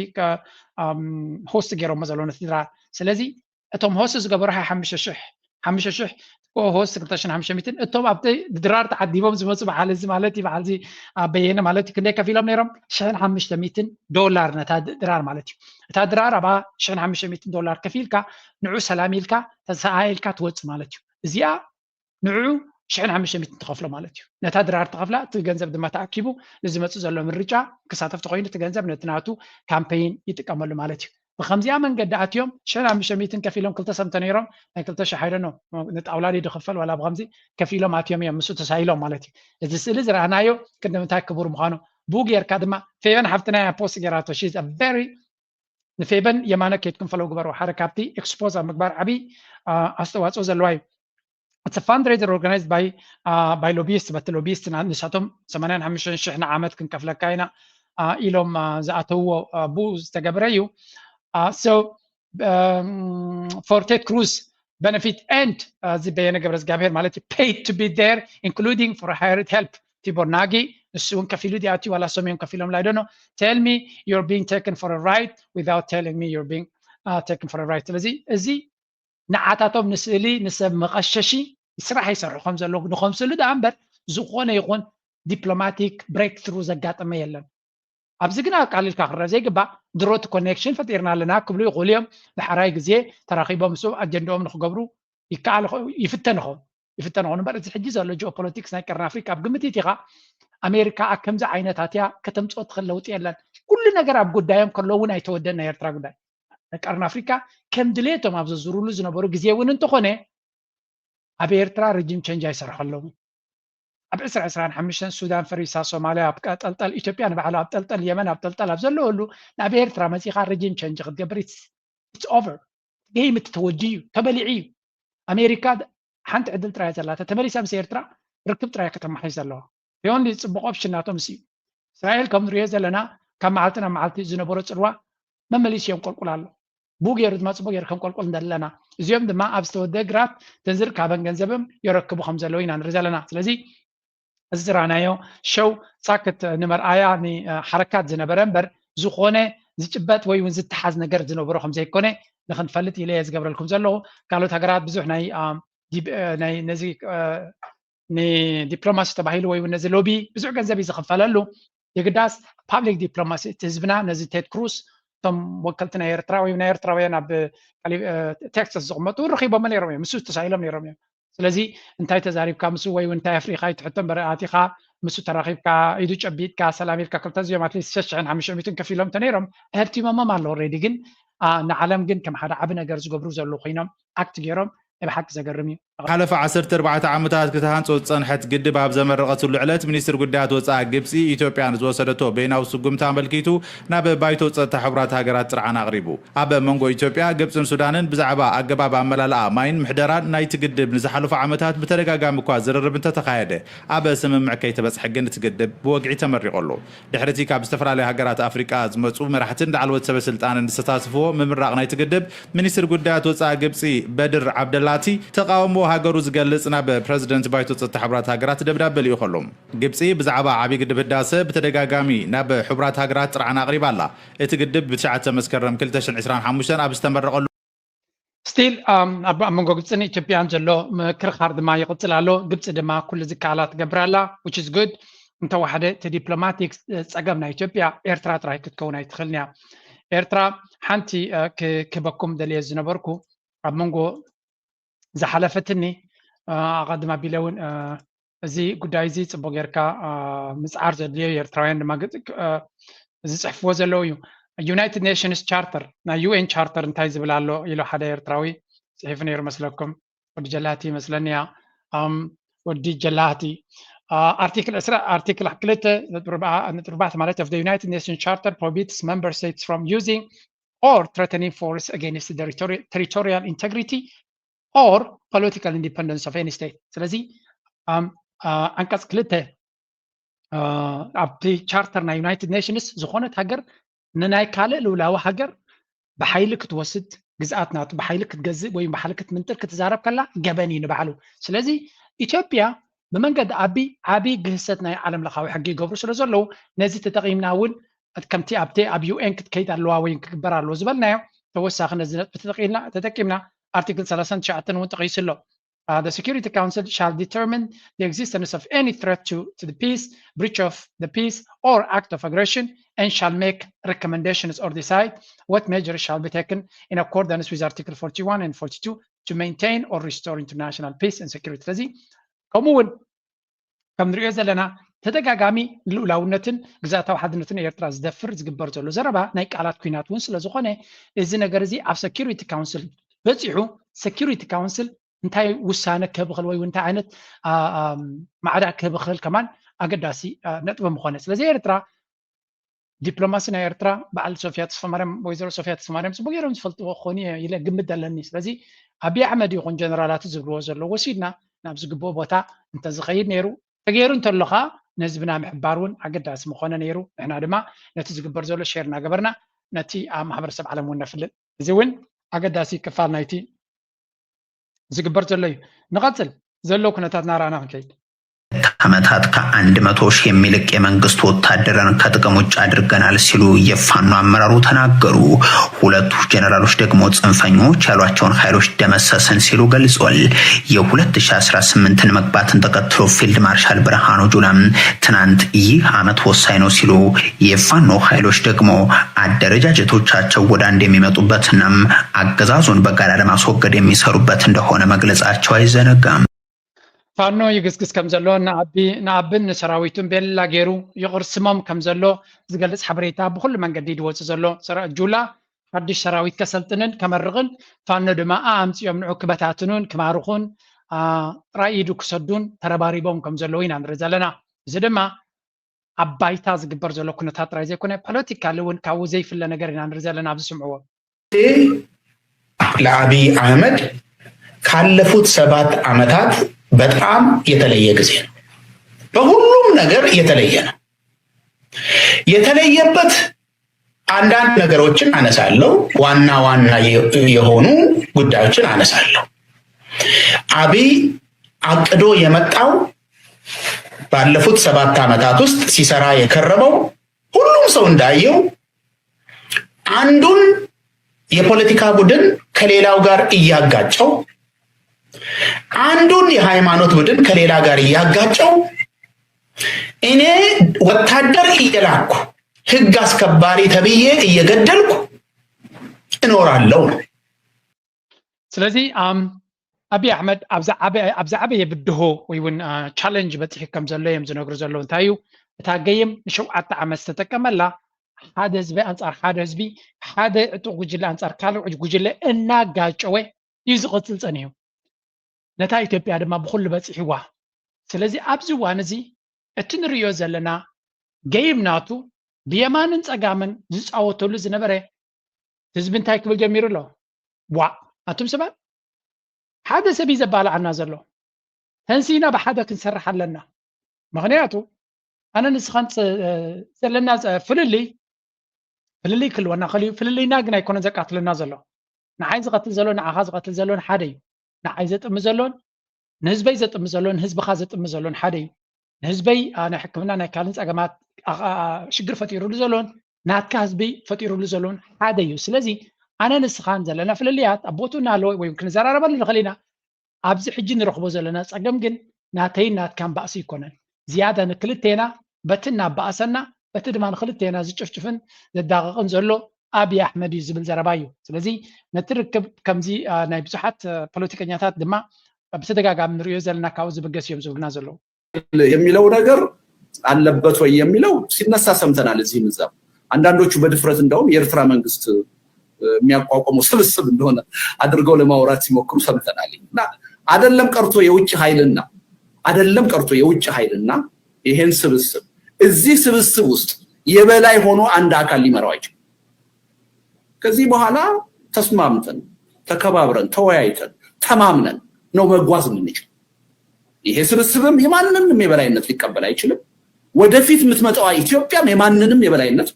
ሆስት ገይሮሞ ዘሎ ነቲ ድራር። ስለዚ እቶም ሆስት ዝገበሩ ሓሙሽተ ሽሕ ሓሙሽተ ሽሕ ሆስት ክልተ ሽሕን ሓሙሽተ ሚእትን እቶም ኣብቲ ድራር ተዓዲቦም ዝመፁ በዓል እዚ ማለት እዩ በዓል እዚ በየነ ማለት እዩ ክንደይ ከፊሎም ነይሮም ሽሕን ሓሙሽተ ሚእትን ዶላር ነታ ድራር ማለት እዩ። እታ ድራር ኣብኣ ሽሕን ሓሙሽተ ሚእትን ዶላር ከፊልካ ንዑ ሰላም ኢልካ ተሰኣኢልካ ትወፅእ ማለት እዩ። እዚኣ ንዑ ሽሕን ሓሙሽተ ሚእትን ትኸፍሎ ማለት እዩ። ነታ ድራር ትኸፍላ እቲ ገንዘብ ድማ ተኣኪቡ ንዝመፅእ ዘሎ ምርጫ ክሳተፍ ተኮይኑ እቲ ገንዘብ ነቲ ናቱ ካምፔይን ይጥቀመሉ ማለት እዩ። ብከምዚኣ መንገዲ ኣትዮም ሽሕን ሓሙሽተ ሚእትን ከፊሎም ክልተ ሰብ እንተነይሮም ናይ ክልተ ሽሕ ኣይደኖ ንጣውላ ድዩ ድኽፈል ዋላ ብከምዚ ከፊሎም ኣትዮም እዮም ምስኡ ተሳኢሎም ማለት እዩ። እዚ ስእሊ ዝረኣናዮ ክንዲ ምንታይ ክቡር ምዃኑ ብኡ ጌርካ ድማ ፌቨን ሓፍትና እያ ፖስት ጌራቶ she's a very ንፌቨን የማነ ከይድኩም ፈለው ግበሩ ሓደ ካብቲ ኤክስፖዝ ኣብ ምግባር ዓብዪ ኣስተዋፅኦ ዘለዋ እዩ። It's a fundraiser organized by by lobbyist በቲ ሎቢስት ንሳቶም ሰማንያን ሓሙሽተን ሽሕ ንዓመት ክንከፍለካ ኢና ኢሎም ዝኣተውዎ ብኡ ዝተገበረ እዩ። So for Ted Cruz benefit and እዚ በየነ ገብረ እግዚኣብሔር ማለት እዩ paid to be there including for hired help ቲቦር ናጊ ንሱ እውን ከፊሉ ድኣትዩ ዋላ ሶም እዮም ከፊሎም ላይደኖ tell me you're being taken for a ride without telling me you're being taken for a ride ስለዚ እዚ ንዓታቶም ንስእሊ ንሰብ መቐሸሺ ስራሕ ይሰርሑ ከም ዘለዉ ንኸምስሉ ደኣ እምበር ዝኾነ ይኹን ዲፕሎማቲክ breakthrough ዘጋጠመ የለን። ኣብዚ ግን ኣቃሊልካ ክረአ ዘይግባእ ድሮ እቲ ኮኔክሽን ፈጢርና ኣለና ክብሉ ይኽእሉ እዮም። ዳሕራይ ግዜ ተራኺቦም ምስኡ ኣጀንድኦም ንክገብሩ ይከኣል ይፍተን ይኸውን ይፍተን ይኸውን እምበር እዚ ሕጂ ዘሎ ጂኦፖለቲክስ ናይ ቀርኒ ኣፍሪካ ኣብ ግምት ኢኻ ኣሜሪካ ኣብ ከምዚ ዓይነታት እያ ከተምፅኦ ትኽእል ለውጢ የለን። ኩሉ ነገር ኣብ ጉዳዮም ከሎ እውን ኣይተወደን ናይ ኤርትራ ጉዳይ ናይ ቀርኒ ኣፍሪካ ከም ድሌቶም ኣብ ዘዙሩሉ ዝነበሩ ግዜ እውን እንተኾነ ኣብ ኤርትራ regime change ኣይሰርሑ ኣለዉ። ኣብ ዕስራ ዕስራን ሓሙሽተን ሱዳን ፈሪሳ ሶማልያ ኣብ ጠልጠል ኢትዮጵያ ንባዕሉ ኣብ ጠልጠል የመን ኣብ ጠልጠል ኣብ ዘለወሉ ናብ ኤርትራ መፂኻ regime change ክትገብር it's over game እቲ ተወዲኡ እዩ ተበሊዑ እዩ። ኣሜሪካ ሓንቲ ዕድል ጥራይ ዘላታ ተመሊሳ ምስ ኤርትራ ርክብ ጥራይ ከተማሓይሽ ዘለዋ። ዮንሊ ፅቡቕ ኦፕሽን ናቶም እዩ። እስራኤል ከም ንሪኦ ዘለና ካብ መዓልቲ ናብ መዓልቲ ዝነበሮ ፅልዋ መመሊስ እዮም ቆልቁል ኣሎ። ብኡ ገይሩ ድማ ፅቡቅ ገይሩ ከም ቆልቁል እንደለና እዚኦም ድማ ኣብ ዝተወደ ግራት ተንዝር ካበን ገንዘብም የረክቡ ከም ዘለዉ ኢና ንርኢ ዘለና። ስለዚ እዚ ዝረኣናዮ ሸው ሳክት ንመርኣያ ንሓረካት ዝነበረ እምበር ዝኾነ ዝጭበጥ ወይ እውን ዝተሓዝ ነገር ዝነበሮ ከም ዘይኮነ ንክንፈልጥ ኢለ እየ ዝገብረልኩም ዘለኹ። ካልኦት ሃገራት ብዙሕ ናይ ነዚ ንዲፕሎማሲ ተባሂሉ ወይ እውን ነዚ ሎቢ ብዙሕ ገንዘብ እዩ ዝኽፈለሉ። የግዳስ ፓብሊክ ዲፕሎማሲ እቲ ህዝብና ነዚ ቴድ ክሩስ እቶም ወከልቲ ናይ ኤርትራ ወይ ናይ ኤርትራውያን ኣብ ቴክሳስ ዝቕመጡ ረኺቦም ነይሮም እዮም ምስ ተሳኢሎም ነይሮም እዮም። ስለዚ እንታይ ተዛሪብካ ምስ ወይ እንታይ ኣፍሪካ ይትሕቶ እምበር ኣቲኻ ምስ ተራኺብካ ኢዱ ጨቢጥካ ሰላም ኢልካ ክልተ ዚኦም ኣትሊስት ሸሽሕን ሓሙሽተ ሚትን ከፊሎም ተነይሮም እህብቲሞሞም ኣሎ ሬዲ ግን ንዓለም ግን ከም ሓደ ዓቢ ነገር ዝገብሩ ዘለዉ ኮይኖም ኣክት ገይሮም ናይ ብሓቂ ዘገርም እዩ። ሓለፈ ዓሰርተ ኣርባዕተ ዓመታት ክትሃንጾ ዝጸንሐት ግድብ ኣብ ዘመረቐትሉ ዕለት፣ ሚኒስትር ጉዳያት ወጻኢ ግብጺ፣ ኢትዮጵያ ንዝወሰደቶ በይናዊ ስጉምቲ ኣመልኪቱ ናብ ባይቶ ጸጥታ ሕቡራት ሃገራት ጥርዓን ኣቕሪቡ። ኣብ መንጎ ኢትዮጵያ፣ ግብጽን ሱዳንን ብዛዕባ ኣገባብ ኣመላልኣ ማይን ምሕደራን ናይቲ ግድብ ንዝሓለፉ ዓመታት ብተደጋጋሚ እኳ ዝርርብ እንተተኻየደ፣ ኣብ ስምምዕ ከይተበጽሐ ግን እቲ ግድብ ብወግዒ ተመሪቑ ኣሎ። ድሕሪ'ቲ ካብ ዝተፈላለዩ ሃገራት ኣፍሪቃ ዝመጹ መራሕትን ላዕለዎት ሰበ ስልጣንን ዝተሳተፍዎ ምምራቕ ናይቲ ግድብ፣ ሚኒስትር ጉዳያት ወጻኢ ግብጺ በድር ዓብደላቲ ተቓውሞ ሃገሩ ዝገልጽ ናብ ፕረዚደንት ባይቶ ጸጥታ ሕቡራት ሃገራት ደብዳበ ልኢኹ ኣሎ። ግብጺ ብዛዕባ ዓቢ ግድብ ህዳሰ ብተደጋጋሚ ናብ ሕቡራት ሃገራት ጥርዓን ኣቕሪባ ኣላ። እቲ ግድብ ብትሽዓተ መስከረም ክልተ ሽሕን ዕስራን ሓሙሽተን ኣብ ዝተመረቐሉ ስቲል ኣብ ኣብ መንጎ ግብፅን ኢትዮጵያን ዘሎ ምክርኻር ድማ ይቕፅል ኣሎ። ግብፂ ድማ ኩሉ ዝከኣላ ትገብር ኣላ፣ which is good። እንተወሓደ እቲ ዲፕሎማቲክ ፀገም ናይ ኢትዮጵያ ኤርትራ ጥራይ ክትከውን ኣይትኽእልን እያ። ኤርትራ ሓንቲ እ፣ ክ- ክበኩም ደልየ ዝነበርኩ ኣብ መንጎ ዝሓለፈትኒ እ፣ ኣቐድም ኣቢለ እውን እ፣ እዚ ጉዳይ እዚ ፅቡቅ ጌርካ እ፣ ምፅዓር ዘድልዮ ኤርትራውያን ድማ ግጥ- እ፣ ዝፅሕፍዎ ዘለዉ እዩ። ዩናይትድ ኔሽንስ ቻርተር ናይ ዩ ኤን ቻርተር እንታይ ዝብል ኣሎ ኢሉ ሓደ ኤርትራዊ ፅሒፉ ነይሩ መስለኩም? ወዲ ጀላቲ ይመስለኒ እያ። ኣም፣ ወዲ ጀላቲ ኣርቲክል ዕስራ ኣርቲክል ክልተ ነጥቢ ኣርባዕተ ማለት of the United Nations Charter prohibits member states from using or threatening force against the territorial integrity or political independence of any state። ስለዚ ኣም፣ ኣ፣ ዓንቀፅ ክልተ ኣ፣ ኣብቲ ቻርተር ናይ ዩናይትድ ኔሽንስ ዝኾነት ሃገር ንናይ ካልእ ልውላዊ ሃገር ብሓይሊ ክትወስድ፣ ግዝኣት ናቱ ብሓይሊ ክትገዝእ ወይ ብሓይሊ ክትምንጥል ክትዛረብ ከላ ገበን እዩ ንባዕሉ። ስለዚ ኢትዮጵያ ብመንገዲ ኣቢ ዓቢ ግህሰት ናይ ዓለም ለኻዊ ሕጊ ይገብሩ ስለ ዘለዉ ነዚ ተጠቒምና እውን ከምቲ ኣብቲ ኣብ ዩ ኤን ክትከይድ ኣለዋ ወይ ክግበር ኣለዎ ዝበልናዮ ተወሳኺ ነዚ ነጥቢ ተጠቒምና ተጠቂምና ኣርቲክል ሰላሳን ትሽዓተን እውን ጠቒሱ ኣሎ። Uh, the Security Council shall determine the existence of any threat to, to the peace, breach of the peace, or act of aggression, and shall make recommendations or decide what measures shall be taken in accordance with Article forty-one and forty-two to maintain or restore international peace and security. ስለዚ ከምኡ እውን ከም ንሪኦ ዘለና ተደጋጋሚ ልኡላውነትን ግዝኣታዊ ሓድነትን ኤርትራ ዝደፍር ዝግበር ዘሎ ዘረባ ናይ ቃላት ኲናት እውን ስለ ዝኾነ እዚ ነገር እዚ ኣብ ሰኪሪቲ ካውንስል በፂሑ ሰኪሪቲ ካውንስል እንታይ ውሳነ ክህብ ይኽእል ወይ እንታይ ዓይነት አ፣ አ፣ ማዕዳ ክህብ ይኽእል ከማን ኣገዳሲ አ፣ ነጥቢ ምኾነ። ስለዚ ኤርትራ ዲፕሎማሲ ናይ ኤርትራ በዓል ሶፊያ ተስፋማርያም ወይዘሮ ሶፊያ ተስፋማርያም ፅቡቅ ገይሮም ዝፈልጥዎ ክኾኑ እየ ኢለ ግምት ኣለኒ። ስለዚ ኣብይ ኣሕመድ ይኹን ጀነራላት ዝብልዎ ዘለዉ ወሲድና ናብ ዝግብኦ ቦታ እንተዝኸይድ ነይሩ ተገይሩ እንተሎ ከዓ ንህዝብና ምሕባር እውን ኣገዳሲ ምኾነ ነይሩ። ንሕና ድማ ነቲ ዝግበር ዘሎ ሼር እናገበርና ነቲ ኣብ ማሕበረሰብ ዓለም እውን ነፍልጥ። እዚ እውን ኣገዳሲ ክፋል ናይቲ ዝግበር ዘሎ እዩ። ንቐፅል ዘሎ ኩነታት እናረኣና ክንከይድ። ዓመታት ከአንድ መቶ ሺህ የሚልቅ የመንግስት ወታደርን ከጥቅም ውጭ አድርገናል ሲሉ የፋኖ አመራሩ ተናገሩ። ሁለቱ ጀነራሎች ደግሞ ጽንፈኞች ያሏቸውን ኃይሎች ደመሰስን ሲሉ ገልጿል። የ ሁለት ሺህ አስራ ስምንትን መግባትን ተከትሎ ፊልድ ማርሻል ብርሃኑ ጁላ ትናንት ይህ ዓመት ወሳኝ ነው ሲሉ የፋኖ ኃይሎች ደግሞ አደረጃጀቶቻቸው ወደ አንድ የሚመጡበትና አገዛዙን በጋራ ለማስወገድ የሚሰሩበት እንደሆነ መግለጻቸው አይዘነጋም። ፋኖ ይግስግስ ከም ዘሎ ንኣቢ ንኣብን ንሰራዊቱን ቤላ ገይሩ ይቕርስሞም ከም ዘሎ ዝገልጽ ሓበሬታ ብኹሉ መንገዲ ድወጽእ ዘሎ ሰራ ጁላ ሓድሽ ሰራዊት ከሰልጥንን ከመርቕን ፋኖ ድማ ኣምጺኦም ንዑ ክበታትኑን ክማርኹን ጥራይ ኢዱ ክሰዱን ተረባሪቦም ከም ዘለዉ ኢና ንርኢ ዘለና። እዚ ድማ ኣብ ባይታ ዝግበር ዘሎ ኩነታት ጥራይ ዘይኮነ ፖለቲካሊ እውን ካብኡ ዘይፍለ ነገር ኢና ንርኢ ዘለና ኣብዚ ስምዕዎ። ለአብይ አህመድ ካለፉት ሰባት ዓመታት በጣም የተለየ ጊዜ ነው። በሁሉም ነገር የተለየ ነው። የተለየበት አንዳንድ ነገሮችን አነሳለሁ፣ ዋና ዋና የሆኑ ጉዳዮችን አነሳለሁ። አብይ አቅዶ የመጣው ባለፉት ሰባት ዓመታት ውስጥ ሲሰራ የከረመው ሁሉም ሰው እንዳየው አንዱን የፖለቲካ ቡድን ከሌላው ጋር እያጋጨው አንዱን የሃይማኖት ቡድን ከሌላ ጋር እያጋጨው እኔ ወታደር እየላኩ ህግ አስከባሪ ተብዬ እየገደልኩ እኖራለሁ ነው። ስለዚ ኣም፣ ኣብይ ኣሕመድ ኣብ ዝዓበየ ብድሆ ወይ እውን ቻለንጅ በፂሑ ከም ዘሎ እዮም ዝነግሩ ዘለዉ። እንታይ እዩ እታ ገይም ንሸውዓተ ዓመት ዝተጠቀመላ ሓደ ህዝቢ ኣንፃር ሓደ ህዝቢ ሓደ ዕጡቕ ጉጅለ ኣንፃር ካልእ ጉጅለ እናጋጨወ እዩ ዝቕፅል ፀኒሑ። ነታ ኢትዮጵያ ድማ ብኹሉ በፂሕዋ። ስለዚ ኣብዚ እዋን እዚ እቲ ንርእዮ ዘለና ገይም ናቱ ብየማንን ጸጋምን ዝጻወተሉ ዝነበረ ህዝቢ እንታይ ክብል ጀሚሩ ኣሎ? ዋእ ኣቱም ሰባት፣ ሓደ ሰብ እዩ ዘባልዓና ዘሎ። ተንሲና ብሓደ ክንሰርሕ ኣለና። ምኽንያቱ ኣነ ንስኻን ዘለና ፍልልይ ፍልልይ ክልወና ክእል እዩ። ፍልልይና ግን ኣይኮነን ዘቃትለና ዘሎ። ንዓይ ዝቐትል ዘሎ ንዓኻ ዝቐትል ዘሎን ሓደ እዩ። ንዓይ ዘጥሚ ዘሎን ንህዝበይ ዘጥሚ ዘሎን ንህዝብኻ ዘጥሚ ዘሎን ሓደ እዩ። ንህዝበይ ናይ ሕክምና ናይ ካልእን ፀገማት ሽግር ፈጢሩሉ ዘሎን ናትካ ህዝቢ ፈጢሩሉ ዘሎን ሓደ እዩ። ስለዚ ኣነ ንስኻን ዘለና ፍልልያት ኣብ ቦትኡ እናሃለወ ወይ ክንዘራረበሉ ንኽእል ኢና። ኣብዚ ሕጂ ንረኽቦ ዘለና ፀገም ግን ናተይን ናትካን ባእሲ ኣይኮነን። ዝያዳ ንክልቴና በቲ እናባእሰና በቲ ድማ ንክልቴና ዝጭፍጭፍን ዘዳቕቕን ዘሎ ኣብይ ኣሕመድ እዩ ዝብል ዘረባ እዩ። ስለዚ ነቲ ርክብ ከምዚ ናይ ብዙሓት ፖለቲከኛታት ድማ ብተደጋጋሚ ንሪኦ ዘለና ካብኡ ዝብገስ እዮም ዝብሉና ዘለዉ። የሚለው ነገር አለበት ወይ የሚለው ሲነሳ ሰምተናል። እዚህ ምዛም አንዳንዶቹ በድፍረት እንደውም የኤርትራ መንግስት የሚያቋቁመው ስብስብ እንደሆነ አድርገው ለማውራት ሲሞክሩ ሰምተናል። እና አደለም ቀርቶ የውጭ ኃይልና አደለም ቀርቶ የውጭ ኃይልና ይሄን ስብስብ እዚህ ስብስብ ውስጥ የበላይ ሆኖ አንድ አካል ሊመራው አይችልም። ከዚህ በኋላ ተስማምተን ተከባብረን ተወያይተን ተማምነን ነው መጓዝ የምንችል። ይሄ ስብስብም የማንንም የበላይነት ሊቀበል አይችልም። ወደፊት የምትመጣዋ ኢትዮጵያም የማንንም የበላይነት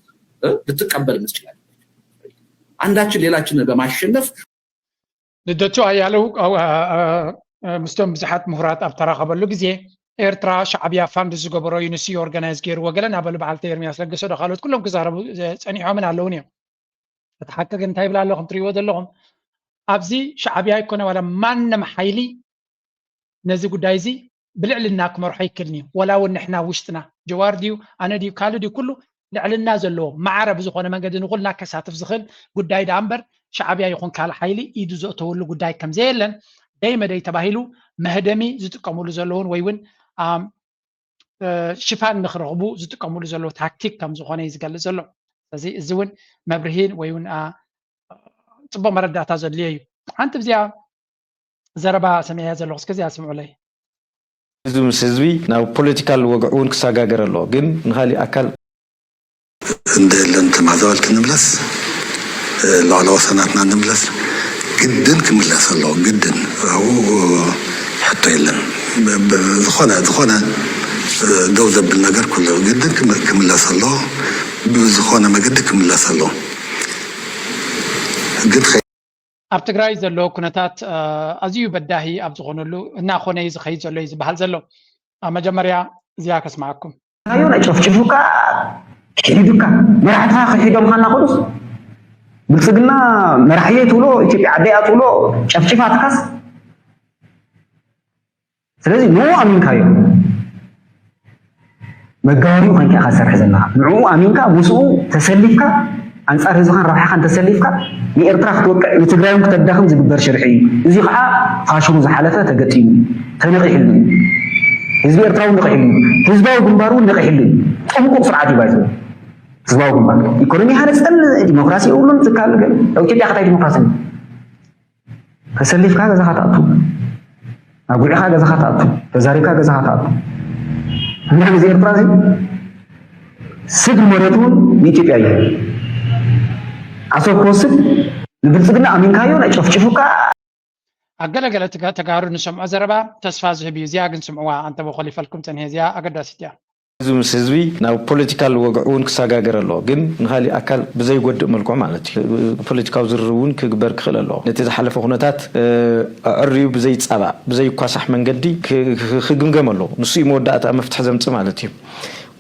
ልትቀበል የምትችል አይደለችም። አንዳችን ሌላችንን በማሸነፍ ልደቱ ኣያለው ምስቶም ብዙሓት ምሁራት ኣብ ተራኸበሉ ግዜ ኤርትራ ሻዕብያ ፋንድ ዝገበሮ እዩ ንሱ ኦርጋናይዝ ገይርዎ ገለ እናበሉ በዓልቲ ኤርሚያስ ለገሰ ዶ ካልኦት ኩሎም ክዛረቡ ፀኒሖምን ኣለውን እዮም። እቲ ሓቂ ግን እንታይ ይብል ኣሎ ከም ትሪእዎ ዘለኹም ኣብዚ ሻዕብያ ኣይኮነ ዋላ ማንም ሓይሊ ነዚ ጉዳይ እዚ ብልዕልና ክመርሖ ኣይክእልን እዩ። ወላ እውን ንሕና ውሽጥና ጀዋር ድዩ ኣነ ድዩ ካልእ ድዩ ኩሉ ልዕልና ዘለዎ ማዕረ ብዝኾነ መንገዲ ንኹልና ከሳትፍ ዝኽእል ጉዳይ ደኣ እምበር ሻዕብያ ይኹን ካልእ ሓይሊ ኢዱ ዘእተወሉ ጉዳይ ከምዘየለን ደይ መደይ ተባሂሉ መህደሚ ዝጥቀምሉ ዘለውን ወይ እውን ሽፋን ንክረኽቡ ዝጥቀምሉ ዘለዉ ታክቲክ ከም ዝኾነ እዩ ዝገልፅ ዘሎ። ስለዚ እዚ እውን መብርሂን ወይ እውን ፅቡቅ መረዳእታ ዘድልዮ እዩ። ሓንቲ ብዚኣ ዘረባ ሰሚዐያ ዘለኹ እስከ እዚኣ ስምዑለይ። ህዝቢ ምስ ህዝቢ ናብ ፖለቲካል ወግዒ እውን ክሰጋገር ኣለዎ ግን ንካሊእ ኣካል እንደለን ተማዛበልቲ ንምለስ ላዕለ ወሰናትና ንምለስ ግድን ክምለስ ኣለዎ ግድን ኣብኡ ሕቶ የለን ዝኾነ ዝኾነ ደው ዘብል ነገር ኩሉ ግድን ክምለስ ኣለዎ ብዝኾነ መገዲ ክምለስ ኣለዎ ግን ኣብ ትግራይ ዘሎ ኩነታት ኣዝዩ በዳሂ ኣብ ዝኾነሉ እናኾነ እዩ ዝኸይድ ዘሎ እዩ ዝበሃል ዘሎ። ኣብ መጀመርያ እዚኣ ከስምዓኩም። ካዮ ናይ ጨፍጭፉካ ክሒዱካ መራሕትኻ ክሒዶምካ እናኸዱስ ብልፅግና መራሕየ ትብሎ ኢትዮጵያ ዓደያ ትብሎ ጨፍጭፋትካስ ስለዚ ንኡ ኣሚንካዮ መጋበሪኡ ኮይንካ ኢኻ ትሰርሕ ዘለኻ። ንዕኡ ኣሚንካ ምስኡ ተሰሊፍካ ኣንጻር ህዝብኻን ረብሓኻን ተሰሊፍካ ንኤርትራ ክትወቅዕ ንትግራይ እውን ክተዳኽም ዝግበር ሽርሒ እዩ። እዚ ከዓ ፋሽኑ ዝሓለፈ ተገጢሙ እዩ። ተነቒሕሉ እዩ። ህዝቢ ኤርትራ እውን ነቒሕሉ እዩ። ህዝባዊ ግንባር እውን ነቒሕሉ እዩ። ጥንቁቕ ስርዓት እዩ ባይዘው ህዝባዊ ግንባር። ኢኮኖሚ ሃነፀን ዲሞክራሲ የብሉን ትካል ገለ ኣብ ኢትዮጵያ ከታይ ዲሞክራሲ ተሰሊፍካ ገዛኻ ትኣቱ፣ ኣጉዒኻ ገዛኻ ትኣቱ፣ ተዛሪብካ ገዛኻ ትኣቱ። ንሕና እዚ ኤርትራ እዚ ስግር መሬቱ እውን ንኢትዮጵያ እዩ። ዓሰብ ክወስድ ንብልፅግና ኣሚንካዮ ናይ ጨፍጭፉካ። ኣብ ገለገለ ተጋሩ ንሰምዖ ዘረባ ተስፋ ዝህብ እዩ። እዚኣ ግን ስምዕዋ፣ ኣንተ በኮል ይፈልኩም ፀኒሐ። እዚኣ ኣገዳሲት እያ። ህዝቢ ምስ ህዝቢ ናብ ፖለቲካል ወግዒ እውን ክሰጋገር ኣለዎ፣ ግን ንኻሊእ ኣካል ብዘይጎድእ መልክዑ ማለት እዩ። ፖለቲካዊ ዝርርብ እውን ክግበር ክኽእል ኣለዎ። ነቲ ዝሓለፈ ኩነታት ኣዕርዩ ብዘይፃባእ ብዘይኳሳሕ መንገዲ ክግምገም ኣለዎ። ንሱ እዩ መወዳእታ መፍትሒ ዘምፅእ ማለት እዩ።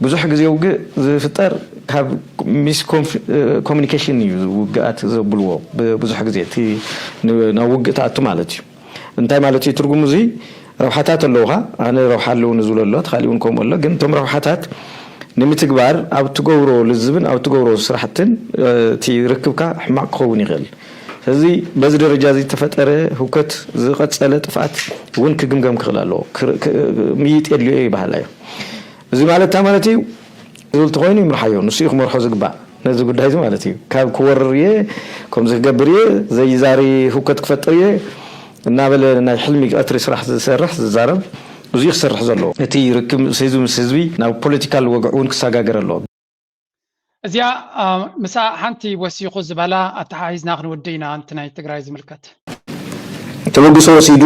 ብዙሕ ግዜ ውግእ ዝፍጠር ካብ ሚስ ኮሚኒኬሽን እዩ ውግኣት ዘብልዎ። ብዙሕ ግዜ እቲ ናብ ውግእ ትኣቱ ማለት እዩ። እንታይ ማለት እዩ ትርጉሙ? እዚ ረብሓታት ኣለውኻ፣ ኣነ ረብሓ ኣለውኒ ዝብሎ ኣሎ፣ እቲ ካሊእ እውን ከምኡ ኣሎ። ግን እቶም ረብሓታት ንምትግባር ኣብ ትገብሮ ልዝብን ኣብ ትገብሮ ስራሕትን እቲ ርክብካ ሕማቕ ክኸውን ይኽእል። ስለዚ በዚ ደረጃ እዚ ዝተፈጠረ ህውከት ዝቐፀለ ጥፍኣት እውን ክግምገም ክኽእል ኣለዎ። ምይጥ የድልዮ ይበሃል እዩ። እዚ ማለት እንታይ ማለት እዩ? ዝብል ተኾይኑ ይምርሓዮ፣ ንሱ እዩ ክመርሖ ዝግባእ ነዚ ጉዳይ እዚ ማለት እዩ። ካብ ክወርር እየ፣ ከምዚ ክገብር እየ፣ ዘይዛሪ ህውከት ክፈጥር እየ፣ እናበለ ናይ ሕልሚ ቀትሪ ስራሕ ዝሰርሕ ዝዛረብ፣ እዚ ክሰርሕ ዘለዎ። እቲ ርክብ ምስ ህዝቢ ምስ ህዝቢ ናብ ፖለቲካል ወግዒ እውን ክሰጋገር ኣለዎ። እዚኣ ምሳ ሓንቲ ወሲኹ ዝበላ ኣተሓሒዝና ክንውድእ ኢና። ኣንቲ ናይ ትግራይ ዝምልከት ተበግሶ ወሲዱ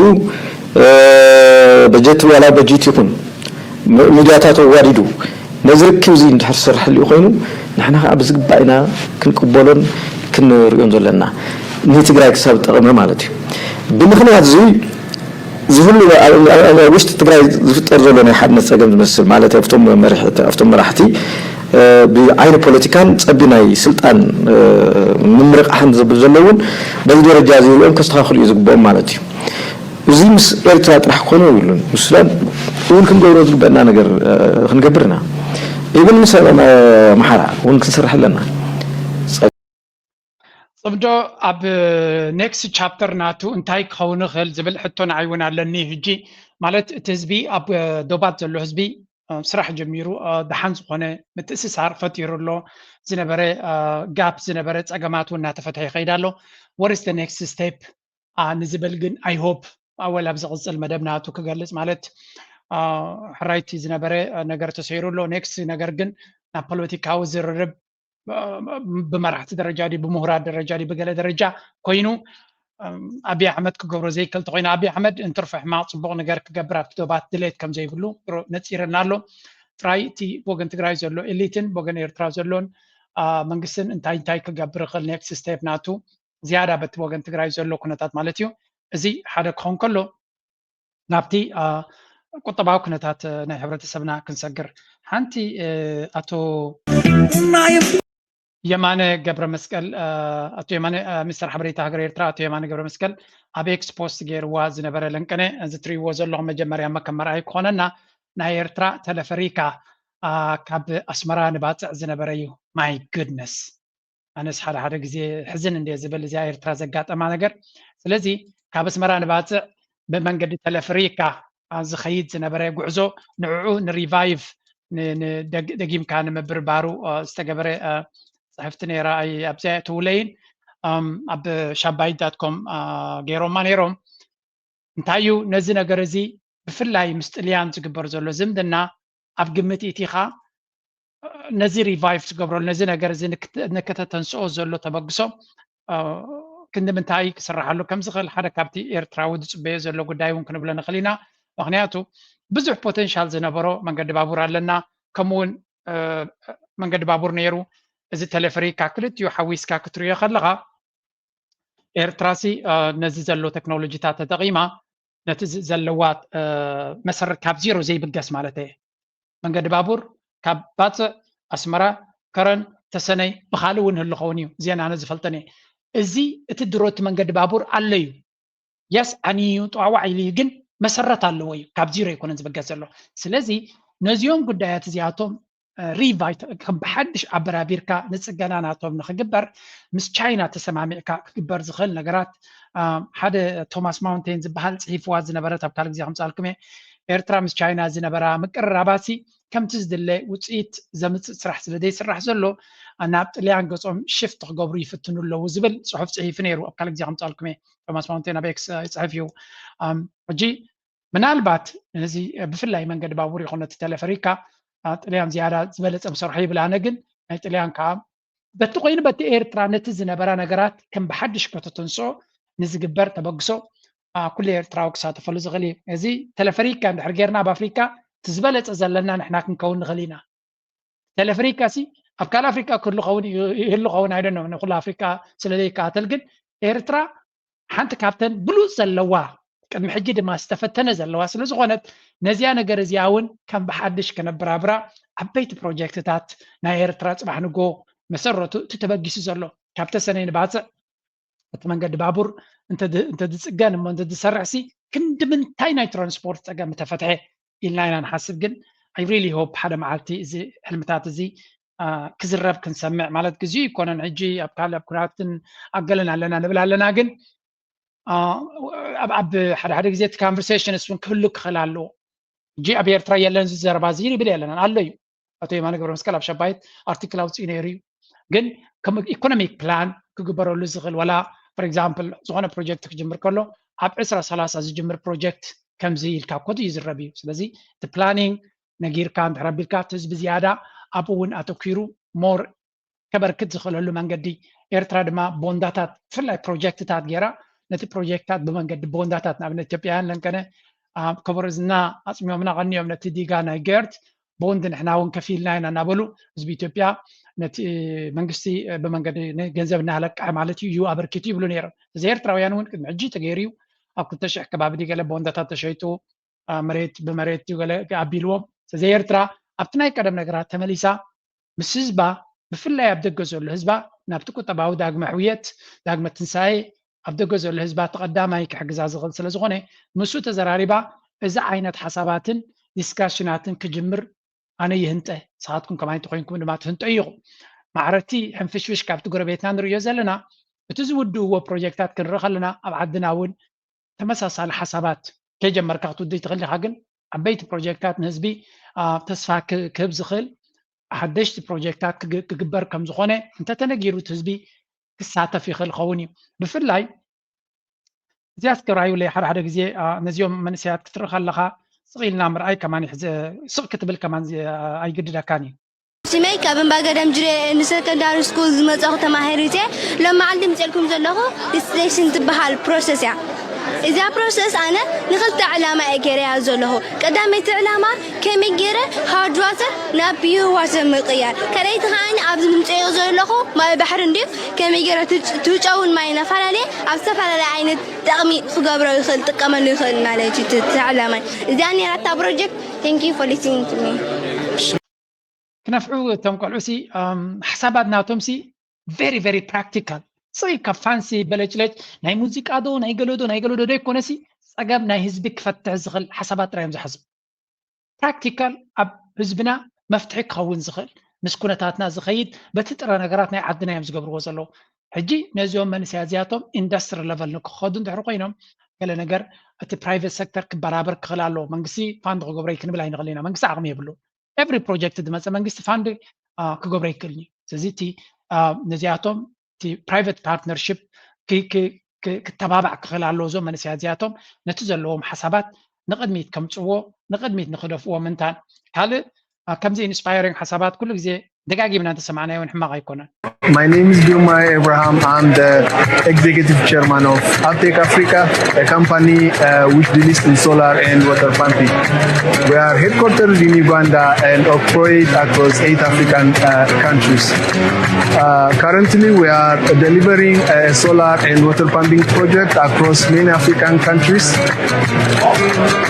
በጀት ዋላ በጀት ይኹን ሚዲያታት ኣዋዲዱ ነዚ ርክብ እዚ እንድሕር ዝሰርሕ ልዩ ኮይኑ ንሕና ከዓ ብዝግባእ ኢና ክንቅበሎን ክንሪኦን ዘለና ንትግራይ ክሳብ ጠቕመ ማለት እዩ። ብምክንያት እዚ ዝህሉ ውሽጢ ትግራይ ዝፍጠር ዘሎ ናይ ሓድነት ፀገም ዝመስል ማለት ኣብቶም መራሕቲ ብዓይኒ ፖለቲካን ፀቢ ናይ ስልጣን ምምርቃሕን ዘብል ዘለውን በዚ ደረጃ እዚ ሪኦም ከስተኻኽሉ እዩ ዝግብኦም ማለት እዩ። እዚ ምስ ኤርትራ ጥራሕ ክኾነ የብሉን፣ ምስ ሱዳን እውን ክንገብሮ ዝግበአና ነገር ክንገብር ኢና። ኢብን ምስ ኣምሓራ እውን ክንሰርሕ ኣለና። ጽምዶ ኣብ ኔክስት ቻፕተር ናቱ እንታይ ክኸውን ይኽእል ዝብል ሕቶ ንዓይ እውን ኣለኒ። ሕጂ ማለት እቲ ህዝቢ ኣብ ዶባት ዘሎ ህዝቢ ስራሕ ጀሚሩ ደሓን ዝኾነ ምትእስሳር ፈጢሩ ኣሎ። ዝነበረ ጋፕ ዝነበረ ጸገማት እውን እናተፈትሐ ይኸይድ ኣሎ። What is the next step ንዝብል ግን I hope ኣወል ኣብ ዝቕጽል መደብ ናቱ ክገልጽ ማለት ሕራይቲ ዝነበረ ነገር ተሰይሩ ኣሎ። ኔክስት ነገር ግን ናብ ፖለቲካዊ ዝርርብ ብመራሕቲ ደረጃ ድዩ ብምሁራት ደረጃ ድዩ ብገለ ደረጃ ኮይኑ ኣብይ ኣሕመድ ክገብሮ ዘይክእል ተኮይኑ ኣብይ ኣሕመድ እንትርፎ ሕማቅ ፅቡቅ ነገር ክገብር ኣብቲ ዶባት ድሌት ከም ዘይብሉ ነፂርና ኣሎ። ጥራይ እቲ ብወገን ትግራይ ዘሎ ኤሊትን ብወገን ኤርትራ ዘሎን መንግስትን እንታይ እንታይ ክገብር ይኽእል ኔክስት ስቴፕ ናቱ ዝያዳ በቲ ወገን ትግራይ ዘሎ ኩነታት ማለት እዩ። እዚ ሓደ ክኸውን ከሎ ናብቲ ቁጠባዊ ኩነታት ናይ ሕብረተሰብና ክንሰግር ሓንቲ ኣቶ የማነ ገብረ መስቀል ኣቶ የማነ ሚኒስተር ሓበሬታ ሃገር ኤርትራ ኣቶ የማነ ገብረ መስቀል ኣብ ኤክስ ፖስት ገይርዋ ዝነበረ ለንቀነ እዚ ትሪእዎ ዘለኹም መጀመርያ መከም መርኣይ ክኾነና ናይ ኤርትራ ተለፈሪካ ካብ ኣስመራ ንባፅዕ ዝነበረ እዩ። My goodness ኣነስ ሓደ ሓደ ግዜ ሕዝን እንደ ዝብል እዚኣ ኤርትራ ዘጋጠማ ነገር። ስለዚ ካብ ኣስመራ ንባፅዕ ብመንገዲ ተለፍሪካ ዝኸይድ ዝነበረ ጉዕዞ ንዕኡ ንሪቫይቭ ደጊምካ ንምብርባሩ ዝተገበረ ፅሕፍቲ ነይራ ኣብዚኣ ትውለይን ኣብ ሻባይ ዳትኮም ገይሮማ ነይሮም። እንታይ እዩ ነዚ ነገር እዚ ብፍላይ ምስ ጥልያን ዝግበር ዘሎ ዝምድና ኣብ ግምት ኢቲኻ ነዚ ሪቫይቭ ዝገብረሉ ነዚ ነገር እዚ ንክተተንስኦ ዘሎ ተበግሶ ክንዲ ምንታይ ክስራሓሉ ከም ዝኽእል ሓደ ካብቲ ኤርትራዊ ዝፅበዮ ዘሎ ጉዳይ እውን ክንብሎ ንኽእል ኢና። ምክንያቱ ብዙሕ ፖቴንሻል ዝነበሮ መንገዲ ባቡር ኣለና። ከምኡውን መንገዲ ባቡር ነይሩ። እዚ ተለፍሪካ ክልቲኡ ሓዊስካ ክትሪኦ ከለኻ ኤርትራሲ ነዚ ዘሎ ቴክኖሎጂታት ተጠቒማ ነቲ ዘለዋ መሰረት ካብ ዜሮ ዘይብገስ ማለት እየ መንገዲ ባቡር ካብ ባፅዕ ኣስመራ ከረን ተሰነይ ብካልእ እውን ህሉ ኸውን እዩ ዜና ነ ዝፈልጠን እየ። እዚ እቲ ድሮ እቲ መንገዲ ባቡር ኣሎ እዩ። የስ ዓንዩ ጠዋዋዕ ኢሉ እዩ ግን መሰረት ኣለዎ እዩ ካብ ዜሮ ኣይኮነን ዝበገስ ዘሎ። ስለዚ ነዚኦም ጉዳያት እዚኣቶም ሪቫይት ከም ብሓድሽ ኣበራቢርካ ንፅገና ናቶም ንክግበር ምስ ቻይና ተሰማሚዕካ ክግበር ዝኽእል ነገራት ሓደ ቶማስ ማውንቴን ዝበሃል ፅሒፍዋ ዝነበረት ኣብ ካልእ ግዜ ከምፃልኩም እየ። ኤርትራ ምስ ቻይና ዝነበራ ምቅርራባሲ ከምቲ ዝድለ ውፅኢት ዘምፅእ ስራሕ ስለ ዘይስራሕ ዘሎ ናብ ጥልያን ገፆም ሽፍት ክገብሩ ይፍትኑ ኣለዉ ዝብል ፅሑፍ ፅሒፉ ነይሩ። ኣብ ካልእ ግዜ ከምፃልኩም እየ። ቶማስ ማውንቴን ኣብ ኤክስ ይፅሕፍ እዩ። ሕጂ ምናልባት ነዚ ብፍላይ መንገዲ ባቡር ይኹን እቲ ተለፈሪካ ጥልያን ዝያዳ ዝበለፀ ምሰርሖ ይብል። ኣነ ግን ናይ ጥልያን ከዓ በቲ ኮይኑ በቲ ኤርትራ ነቲ ዝነበራ ነገራት ከም ብሓድሽ ከተተንስኦ ንዝግበር ተበግሶ ኩሉ ኤርትራዊ ክሳተፈሉ ዝኽእል እዩ። እዚ ተለፈሪካ እንድሕር ጌርና ኣብ ኣፍሪካ እቲ ዝበለፀ ዘለና ንሕና ክንከውን ንኽእል ኢና። ተለፍሪካ ሲ ኣብ ካልእ ኣፍሪካ ክህሉ ኸውን ይህሉ ኸውን ኣይደኖ ንኩሉ ኣፍሪካ ስለ ዘይከኣተል ግን ኤርትራ ሓንቲ ካብተን ብሉፅ ዘለዋ ቅድሚ ሕጂ ድማ ዝተፈተነ ዘለዋ ስለ ዝኾነት ነዚኣ ነገር እዚኣ እውን ከም ብሓድሽ ከነብራብራ ዓበይቲ ፕሮጀክትታት ናይ ኤርትራ ፅባሕ ንጎ መሰረቱ እቲ ተበጊሱ ዘሎ ካብ ተሰነይ ንባፅዕ እቲ መንገዲ ባቡር እንተዝፅገን እሞ እንተዝሰርሕ ሲ ክንዲ ምንታይ ናይ ትራንስፖርት ፀገም ምተፈትሐ ኢልና ኢና ንሓስብ። ግን I really hope ሓደ መዓልቲ እዚ ሕልምታት እዚ ክዝረብ ክንሰምዕ ማለት ግዜኡ ይኮነን። ሕጂ ኣብ ካልእ ኣብ ኩናትን ኣብ ገለን ኣለና ንብል ኣለና። ግን ኣብ ሓደ ሓደ ግዜ እቲ ካንቨርሴሽንስ እውን ክህሉ ክኽእል ኣለዎ። ሕጂ ኣብ ኤርትራ የለን እዚ ዘረባ እዚ ይብል የለናን ኣሎ እዩ። ኣቶ የማነ ገብረ መስቀል ኣብ ሸባይት ኣርቲክል ኣውፅኡ ነይሩ እዩ። ግን ከም ኢኮኖሚክ ፕላን ክግበረሉ ዝኽእል ወላ for example ዝኾነ ፕሮጀክት ክጅምር ከሎ ኣብ ዕስራ ሰላሳ ዝጅምር ፕሮጀክት ከምዚ ኢልካ ኮት ይዝረብ እዩ። ስለዚ እቲ ፕላኒንግ ነጊርካ እንድሕር ኣቢልካ እቲ ህዝቢ ዝያዳ ኣብኡ እውን ኣተኪሩ ሞር ከበርክት ዝኽእለሉ መንገዲ ኤርትራ ድማ ቦንዳታት ብፍላይ ፕሮጀክትታት ገይራ ነቲ ፕሮጀክትታት ብመንገዲ ቦንዳታት ንኣብነት ኢትዮጵያውያን ለንቀነ ከበሮ ዝና ኣፅሚዮምና ቀኒዮም ነቲ ዲጋ ናይ ገርት ቦንድ ንሕና እውን ከፊልና ኢና እናበሉ ህዝቢ ኢትዮጵያ ነቲ መንግስቲ ብመንገዲ ገንዘብ እናለቀሐ ማለት እዩ እዩ ኣበርኪቱ ይብሉ ነይሮም። እዚ ኤርትራውያን እውን ቅድሚ ሕጂ ተገይሩ እዩ። ኣብ ክልተ ሽሕ ከባቢ ገለ ቦንዳታት ተሸይጡ መሬት ብመሬት ገለ ኣቢልዎም። ስለዚ ኤርትራ ኣብቲ ናይ ቀደም ነገራት ተመሊሳ ምስ ህዝባ ብፍላይ ኣብ ደገ ዘሎ ህዝባ ናብቲ ቁጠባዊ ዳግመ ሕውየት ዳግመ ትንሳኤ ኣብ ደገ ዘሎ ህዝባ ተቐዳማይ ክሕግዛ ዝኽእል ስለ ዝኾነ ምስኡ ተዘራሪባ እዚ ዓይነት ሓሳባትን ዲስካሽናትን ክጅምር ኣነ ይህንጠ። ንስኻትኩም ከማይ እንተኮይንኩም ድማ ትህንጠ ኢኹም። ማዕረቲ ሕንፍሽፍሽ ካብቲ ጎረቤትና ንርእዮ ዘለና እቲ ዝውድእዎ ፕሮጀክታት ክንርኢ ከለና ኣብ ዓድና እውን ተመሳሳሊ ሓሳባት ከይጀመርካ ክትውድእ ትኽእል ኢኻ። ግን ዓበይቲ ፕሮጀክታት ንህዝቢ ተስፋ ክህብ ዝኽእል ሓደሽቲ ፕሮጀክታት ክግበር ከም ዝኾነ እንተተነጊሩ እቲ ህዝቢ ክሳተፍ ይኽእል ኸውን እዩ። ብፍላይ እዚኣ እስከ ራዩለይ ሓደ ሓደ ግዜ ነዚኦም መንእሰያት ክትርኢ ከለኻ ስቕ ኢልና ምርኣይ ከማን ስቕ ክትብል ከማን ኣይግድደካን እዩ። ሽመይ ካብ እምባገደም ጅሬ ንሰከንዳሪ ስኩል ዝመፀኹ ተማሃሪት እየ። ሎም መዓልቲ ምፅልኩም ዘለኹ ዲስቲሌሽን ትበሃል ፕሮሰስ እያ። እዛ ፕሮሰስ ኣነ ንክልተ ዕላማ እየ ገይረያ ዘለኹ። ቀዳመይቲ ዕላማ ከመይ ገይረ ሃርድ ዋተር ናብ ፒዩር ዋተር ምቅያር፣ ካልኣይቲ ከዓኒ ኣብዚ ምፅኦ ዘለኹ ማይ ባሕሪ እንድዩ ከመይ ገይረ ትውጨውን ማይ እናፈላለየ ኣብ ዝተፈላለየ ዓይነት ጥቕሚ ክገብሮ ይኽእል ጥቀመሉ ይኽእል ማለት እዩ። ተዕላማይ እዚኣ ነራታ ፕሮጀክት። Thank you for listening to me. ክነፍዑ እቶም ቆልዑ ሲ ሓሳባት ናቶም ሲ very very practical ስይ ካብ ፋንሲ በለጭለጭ ናይ ሙዚቃ ዶ ናይ ገለዶ ናይ ገለዶ ዶ ይኮነ ሲ ጸገም ናይ ህዝቢ ክፈትሕ ዝኽእል ሓሳባት ጥራዮም ዝሓዝቡ ፕራክቲካል ኣብ ህዝብና መፍትሒ ክኸውን ዝኽእል ምስ ኩነታትና ዝኸይድ በቲ ጥረ ነገራት ናይ ዓድና እዮም ዝገብርዎ ዘለዉ ሕጂ ነዚኦም መንስያ እዚኣቶም ኢንዱስትሪ ለቨል ንክኸዱ እንድሕር ኮይኖም ገለ ነገር እቲ ፕራይቨት ሰክተር ክበራበር ክኽእል ኣለዎ መንግስቲ ፋንድ ክገብሮ ክንብል ኣይንኽእል ኢና መንግስቲ ዓቕሚ የብሉ every project ዝመፀ መንግስቲ ፋንድ ክገብሮ ይክእል እዩ ስለዚ እቲ ነዚኣቶም እቲ private partnership ክተባባዕ ክኽእል ኣለዎ እዞም መንእሰያት እዚኣቶም ነቲ ዘለዎም ሓሳባት ንቕድሚት ከምፅዎ ንቕድሚት ንክደፍዎ ምንታን ካልእ ከምዚ ኢንስፓይሪንግ ሓሳባት ኩሉ ግዜ ደጋጊምና እንተሰማዕናዮ እውን ሕማቕ ኣይኮነን My name is Girma Abraham. I'm the executive chairman of Uptake Africa, a company uh, which deals in solar and water pumping. We are headquartered in Uganda and operate across eight African uh, countries. Uh, currently, we are delivering a solar and water pumping project across many African countries.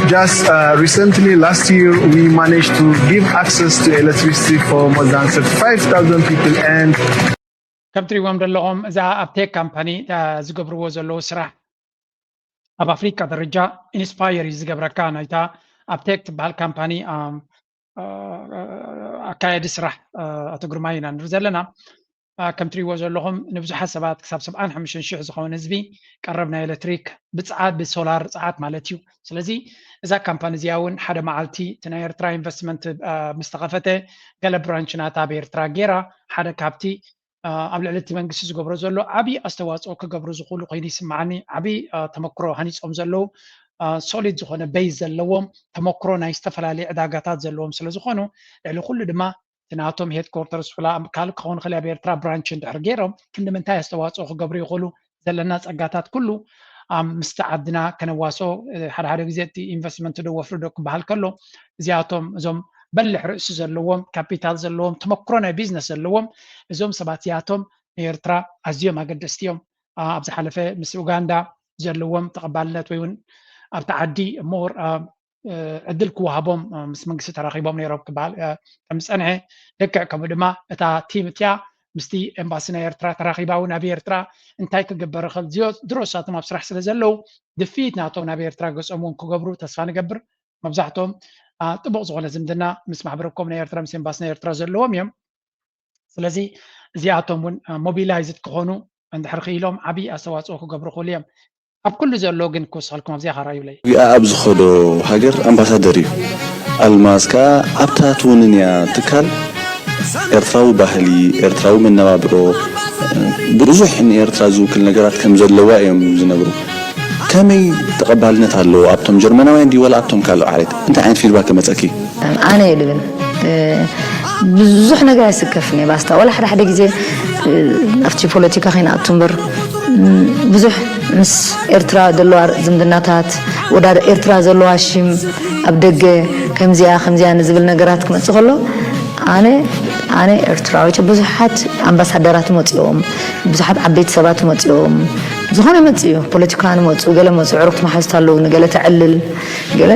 Just uh, recently, last year, we managed to give access to electricity for more than thirty-five thousand people and ከም ትሪእዎም ዘለኹም እዛ ኣብ ቴክ ካምፓኒ ዝገብርዎ ዘለዉ ስራሕ ኣብ ኣፍሪካ ደረጃ ኢንስፓየር እዩ ዝገብረካ ናይታ ኣብ ቴክ ትበሃል ካምፓኒ ኣካየዲ ስራሕ ኣቶ ግርማይ ኢና ንርኢ ዘለና ከም ትሪእዎ ዘለኹም ንብዙሓት ሰባት ክሳብ ሰብዓን ሓሙሽተን ሽሕ ዝኸውን ህዝቢ ቀረብ ናይ ኤሌክትሪክ ብፀዓት ብሶላር ፀዓት ማለት እዩ ስለዚ እዛ ካምፓኒ እዚኣ እውን ሓደ መዓልቲ እቲ ናይ ኤርትራ ኢንቨስትመንት ምስ ተኸፈተ ገለ ብራንች ናታ ኣብ ኤርትራ ገይራ ሓደ ካብቲ ኣብ ልዕሊ እቲ መንግስቲ ዝገብሮ ዘሎ ዓብዪ ኣስተዋፅኦ ክገብሩ ዝኽእሉ ኮይኑ ይስምዓኒ። ዓብዪ ተመክሮ ሃኒፆም ዘለዉ ሶሊድ ዝኾነ ቤዝ ዘለዎም ተመክሮ ናይ ዝተፈላለዩ ዕዳጋታት ዘለዎም ስለ ዝኾኑ ልዕሊ ኩሉ ድማ እቲ ናቶም ሄድኮርተርስ ፍላ ካልእ ክኸውን ይኽእል ኣብ ኤርትራ ብራንች እንድሕር ገይሮም ክንዲ ምንታይ ኣስተዋፅኦ ክገብሩ ይኽእሉ ዘለና ፀጋታት ኩሉ ኣብ ምስቲ ዓድና ከነዋሶ ሓደ ሓደ ግዜ እቲ ኢንቨስትመንት ዶ ወፍሪ ዶ ክበሃል ከሎ እዚኣቶም እዞም በልሕ ርእሲ ዘለዎም ካፒታል ዘለዎም ተመክሮ ናይ ቢዝነስ ዘለዎም እዞም ሰባት እዚኣቶም ንኤርትራ ኣዝዮም ኣገደስቲ እዮም ኣብ ዝሓለፈ ምስ ኡጋንዳ ዘለዎም ተቐባልነት ወይ እውን ኣብቲ ዓዲ ሞር ዕድል ክወሃቦም ምስ መንግስቲ ተራኺቦም ነይሮም ክበሃል ከም ዝፀንሐ ልክዕ ከምኡ ድማ እታ ቲም እቲያ ምስቲ ኤምባሲ ናይ ኤርትራ ተራኺባ እውን ኣብ ኤርትራ እንታይ ክግበር ይኽእል ድሮ እሳቶም ኣብ ስራሕ ስለ ዘለዉ ድፊት ናቶም ናብ ኤርትራ ገፆም እውን ክገብሩ ተስፋ ንገብር መብዛሕትኦም ጥቡቕ ዝኾነ ዝምድና ምስ ማሕበረ ኮም ናይ ኤርትራ ምስ ኤምባሲ ናይ ኤርትራ ዘለዎም እዮም ስለዚ እዚኣቶም እውን ሞቢላይዝድ ክኾኑ እንድሕር ክኢሎም ዓብዪ ኣስተዋፅኦ ክገብሩ ክእሉ እዮም ኣብ ኩሉ ዘሎ ግን ክወስኸልኩም ኣብዚኣ ካራ ይብለይ ዊኣ ኣብ ዝኸዶ ሃገር ኣምባሳደር እዩ ኣልማዝ ከዓ ኣብታ ትውንን እያ ትካል ኤርትራዊ ባህሊ ኤርትራዊ መነባብሮ ብዙሕ ንኤርትራ ዝውክል ነገራት ከም ዘለዋ እዮም ዝነብሩ ከመይ ተቐባልነት ኣለዎ ኣብቶም ጀርመናውያን ድዩ ዋላ ኣብቶም ካልእ ዓሌት? እንታይ ዓይነት ፊድባክ ከመጸኪ? ኣነ እየ ድብል ብዙሕ ነገር ኣይስከፍን እየ ባስታ ዋላ ሓደ ሓደ ግዜ ኣብቲ ፖለቲካ ከይንኣቱ እምበር ብዙሕ ምስ ኤርትራ ዘለዋ ዝምድናታት ወዳ ኤርትራ ዘለዋ ሽም ኣብ ደገ ከምዚኣ ከምዚኣ ንዝብል ነገራት ክመፅእ ከሎ ኣነ ኣነ ኤርትራዊት ብዙሓት ኣምባሳደራት መፅኦም ብዙሓት ዓበይቲ ሰባት መፅኦም ዝኾነ መፅኡ ፖለቲካ ንመፅኡ ገለ መፅኡ ዕሩክቲ መሓዝት ኣለዉ ንገለ ተዕልል ገለ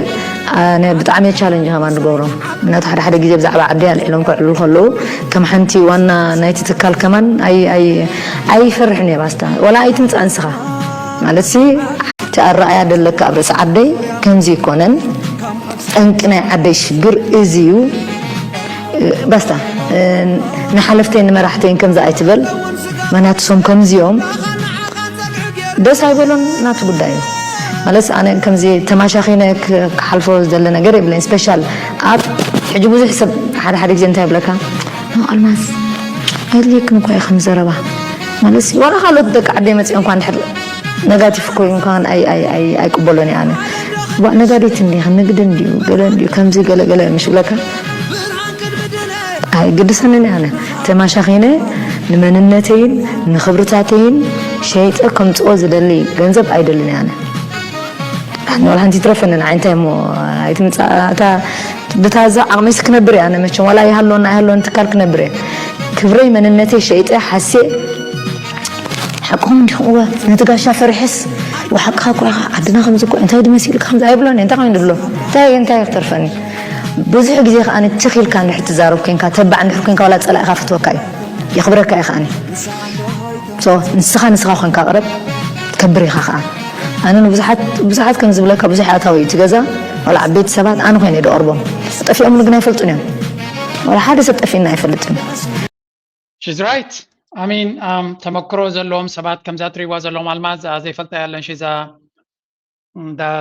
ኣነ ብጣዕሚ ቻለንጅ ከማን ንገብሮም ምክንያቱ ሓደ ሓደ ግዜ ብዛዕባ ዓዲ ኣልዒሎም ከዕልሉ ከለዉ ከም ሓንቲ ዋና ናይቲ ትካል ከማን ኣይፈርሕን እየ ባስታ ዋላ ኣይትምፃእ ንስኻ ማለት ሲ እቲ ኣረኣያ ደለካ ኣብ ርእሲ ዓደይ ከምዚ ይኮነን ጠንቂ ናይ ዓደይ ሽግር እዚ እዩ ባስታ ንሓለፍተይን ንመራሕተይን ከምዚ ኣይትበል ምክንያቱ ሶም ከምዚኦም ደስ ኣይበሎን ናቱ ጉዳይ እዩ ማለት ኣነ ከምዚ ተማሻኺነ ክሓልፎ ዝደለ ነገር የብለኝ special ኣብ ሕጂ ብዙሕ ሰብ ሓደ ሓደ ግዜ እንታይ ይብለካ ኣልማዝ ኣድልየክን እኳ እዩ ከም ዘረባ ማለት ዋላ ካልኦት ደቂ ዓደይ መፅኦም እኳ እንድሕር ነጋቲፍ እኮ እዩ እንኳን ኣይቅበሎን እየ ኣነ ነጋዴት እንዲኻ ንግዲ እንዲዩ ገለ እንዲዩ ከምዚ ገለ ገለ ምሽ ብለካ ኣይግድሰንን እየ ኣነ ተማሻኺነ ንመንነተይን ንኽብርታተይን ሸይጠ ከምፅኦ ዝደሊ ገንዘብ ኣይደልን እየ ኣነ ንወላ ሓንቲ ትረፈኒ ንዓይ እንታይ እሞ ኣይትምፃእ እታ ብታዛ ዓቕሚስ ክነብር እየ ኣነ መቸም ዋላ ይሃለወና ኣይሃለወን ትካል ክነብር እየ ክብረይ መንነተይ ሸይጠ ሓስየ ሓቅኹም እንዲኹም እወ ነቲ ጋሻ ፈሪሐስ ወሓቅኻ እኮ ኢኻ ዓድና ከምዚ እኮ እንታይ ድመሲልካ ከምዚ ኣይብሎን እንታይ ከመይ ድብሎ እንታይ እንታይ ክተርፈኒ ብዙሕ ግዜ ከዓ ትኽ ኢልካ እንድሕር ትዛረብ ኮንካ ተባዕ እንድሕር ኮንካ ዋላ ፀላኢኻ ፍትወካ እዩ የኽብረካ እዩ ከዓኒ ንስኻ ንስኻ ኮንካ ቅረብ ከብር ኢኻ ከዓ ኣነ ንብዙሓት ብዙሓት ከም ዝብለካ ብዙሕ ኣታዊ እዩ ትገዛ ዋላ ዓበይቲ ሰባት ኣነ ኮይነ ደቀርቦም ጠፊኦምሉ ግን ኣይፈልጡን እዮም ዋላ ሓደ ሰብ ጠፊእና ኣይፈልጥን She's right. I mean, um, ተመክሮ ዘለዎም ሰባት ከምዛ ትሪዋ ዘለዎም ኣልማዝ ዘይፈልጣ ያለን ሺዛ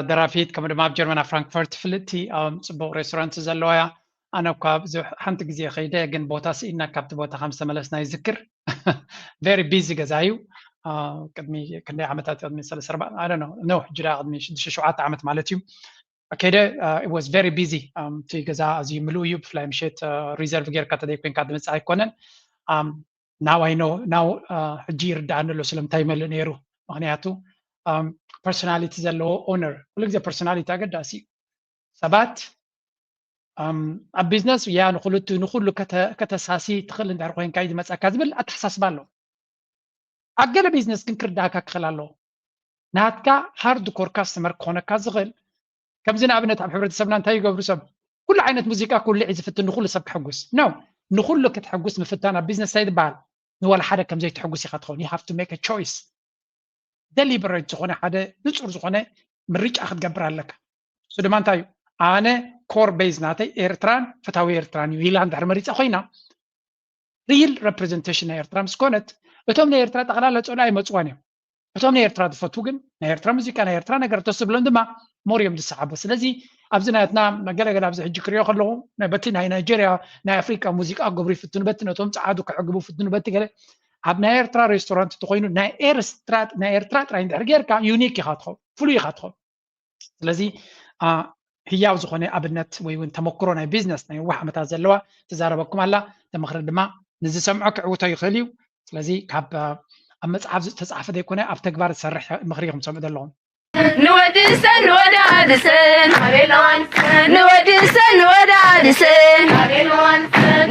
ደራፊት ከምኡ ድማ ኣብ ጀርመን ኣብ ፍራንክፈርት ፍልጥቲ ጽቡቅ ሬስቶራንት ዘለዋ እያ ኣነ እኳ ብዙሕ ሓንቲ ግዜ ከይደ ግን ቦታ ስኢና ካብቲ ቦታ ከም ዝተመለስና ይዝክር very busy ገዛ እዩ ቅድሚ ክንደይ ዓመታት ቅድሚ ሰለስተ ኣርባ I don't know no ሕጂ ቅድሚ ሽዱሽተ ሸውዓተ ዓመት ማለት እዩ ከይደ it was very busy እቲ ገዛ ኣዝዩ ምሉእ እዩ ብፍላይ ምሸት reserve ጌርካ ተዘይኮይንካ ዝመፅእ ኣይኮነን now I know now ሕጂ ይርዳኣኒ ኣሎ ስለምንታይ ይመልእ ነይሩ ምክንያቱ personality ዘለዎ owner ኩሉ ግዜ personality ኣገዳሲ እዩ ሰባት ኣብ business ያ ንክልቱ ንኩሉ ከተሳሲ ትኽእል እንድሕር ኮይንካ እዩ ዝመፀካ ዝብል ኣተሓሳስባ ኣሎ ኣብ ገለ business ግን ክርዳእካ ክኽእል ኣለዎ ናትካ hard core customer ክኾነካ ዝኽእል ከምዚ ንኣብነት ኣብ ሕብረተሰብና እንታይ ይገብሩ ሰብ ኩሉ ዓይነት ሙዚቃ ክውልዕ ዝፍትን ንኩሉ ሰብ ክሕጉስ no ንኩሉ ክትሕጉስ ምፍታን ኣብ business እንታይ ዝበሃል ንወላ ሓደ ከም ዘይትሕጉስ ኢኻ ትኸውን you have to make a choice deliberate ዝኾነ ሓደ ንፁር ዝኾነ ምርጫ ክትገብር ኣለካ እሱ ድማ እንታይ እዩ ኣነ core base ናተይ ኤርትራን ፈታዊ ኤርትራን እዩ ኢላ እንድሕር መሪፃ ኮይና real representation ናይ ኤርትራ ምስ ኮነት እቶም ናይ ኤርትራ ጠቕላላ ፀልኡ ኣይመፅዋን እዮም እቶም ናይ ኤርትራ ዝፈትዉ ግን ናይ ኤርትራ ሙዚቃ ናይ ኤርትራ ነገር ደስ ዝብሎም ድማ more እዮም ዝሰሓቡ ስለዚ ኣብዚ ናትና ገለገለ ኣብዚ ሕጂ ክሪኦ ከለኹ በቲ ናይ ናይጀርያ ናይ ኣፍሪቃ ሙዚቃ ክገብሩ ይፍትኑ በቲ ነቶም ፀዓዱ ክዕግቡ ይፍትኑ በቲ ገለ ኣብ ናይ ኤርትራ restaurant እንተኮይኑ ናይ ኤርትራ ጥራይ እንድሕር ጌርካ unique ኢኻ ትኸውን ፍሉይ ኢኻ ትኸውን ስለዚ ህያው ዝኾነ ኣብነት ወይ እውን ተመክሮ ናይ business ናይ ነዋሕ ዓመታት ዘለዋ ትዛረበኩም ኣላ ተምኽሪ ድማ ንዝሰምዖ ክዕውቶ ይኽእል እዩ ስለዚ ካብ ኣብ መፅሓፍ ዝተፃሓፈ ዘይኮነ ኣብ ተግባር ዝሰርሕ ምኽሪ ኢኹም ትሰምዑ ዘለኹም ንወድሰን ንወዳድሰን ንወድሰን ንወዳድሰን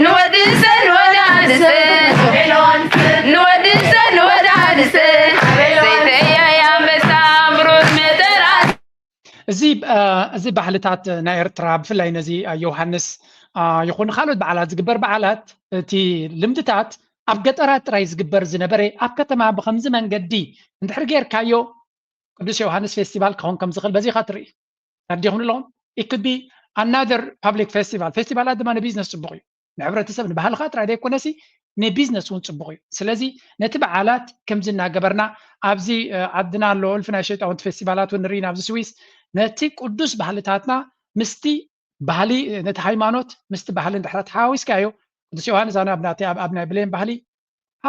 ንወድሰን ንወዳድሰን ንወድሰን ንወዳድሰን ዘይተያይ ኣንበሳ ብሩር መጠራስ እዚ እዚ ባህልታት ናይ ኤርትራ ብፍላይ ነዚ ዮሃንስ ይኹን ካልኦት በዓላት ዝግበር በዓላት እቲ ልምድታት ኣብ ገጠራት ጥራይ ዝግበር ዝነበረ ኣብ ከተማ ብከምዚ መንገዲ እንድሕር ጌርካዮ ቅዱስ ዮሃንስ ፌስቲቫል ክኸውን ከም ዝኽእል በዚ ኢኻ ትርኢ ተረዲኹም ኣለኹም it could be another public festival ፌስቲቫላት ድማ ንቢዝነስ ፅቡቅ እዩ ንሕብረተሰብ ንባህልኻ ጥራይ ዘይኮነሲ ንቢዝነስ እውን ፅቡቅ እዩ ስለዚ ነቲ በዓላት ከምዚ እናገበርና ኣብዚ ዓድና ኣሎ እልፊ ናይ ሸይጣውንቲ ፌስቲቫላት እውን ንርኢ ኣብዚ ስዊስ ነቲ ቅዱስ ባህልታትና ምስቲ ባህሊ ነቲ ሃይማኖት ምስቲ ባህሊ እንድሕራ ተሓዋዊስካዮ ቅዱስ ዮሃንስ ኣነ ኣብ ናይ ብሌን ባህሊ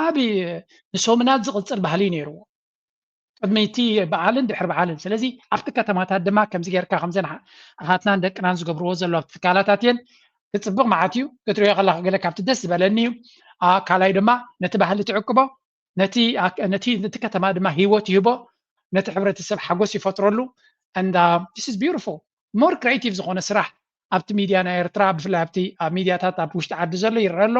ዓቢ ንሶምናት ዝቕጽል ባህሊ እዩ ነይርዎ ቅድሚ እቲ በዓልን ድሕሪ በዓልን። ስለዚ ኣብቲ ከተማታት ድማ ከምዚ ጌርካ ከምዘን ኣሓትናን ደቅናን ዝገብርዎ ዘሎ ኣብቲ ትካላታት እየን ክፅብቕ መዓት እዩ ክትሪኦ ከለካ። ገለ ካብቲ ደስ ዝበለኒ እዩ። ካልኣይ ድማ ነቲ ባህሊ ትዕቅቦ፣ ነቲ ከተማ ድማ ህይወት ይህቦ፣ ነቲ ሕብረተሰብ ሓጎስ ይፈጥረሉ። And this is beautiful። More creative ዝኾነ ስራሕ ኣብቲ ሚድያ ናይ ኤርትራ፣ ብፍላይ ኣብቲ ኣብ ሚድያታት ኣብ ውሽጢ ዓዲ ዘሎ ይረአ ኣሎ።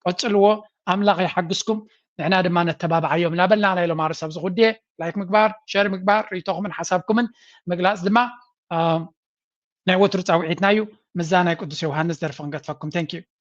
ቀፅልዎ፣ ኣምላኽ ይሓግዝኩም፣ ንሕና ድማ ነተባብዓዮም እናበልና ናይ ሎም ኣርስ ኣብዚ ጉድየ ላይክ ምግባር፣ ሸር ምግባር፣ ርእይቶኹምን ሓሳብኩምን ምግላፅ ድማ ናይ ወትሩ ፃውዒትና እዩ። ምዛ ናይ ቅዱስ ዮሃንስ ደርፊ ክንገድፈኩም። Thank you።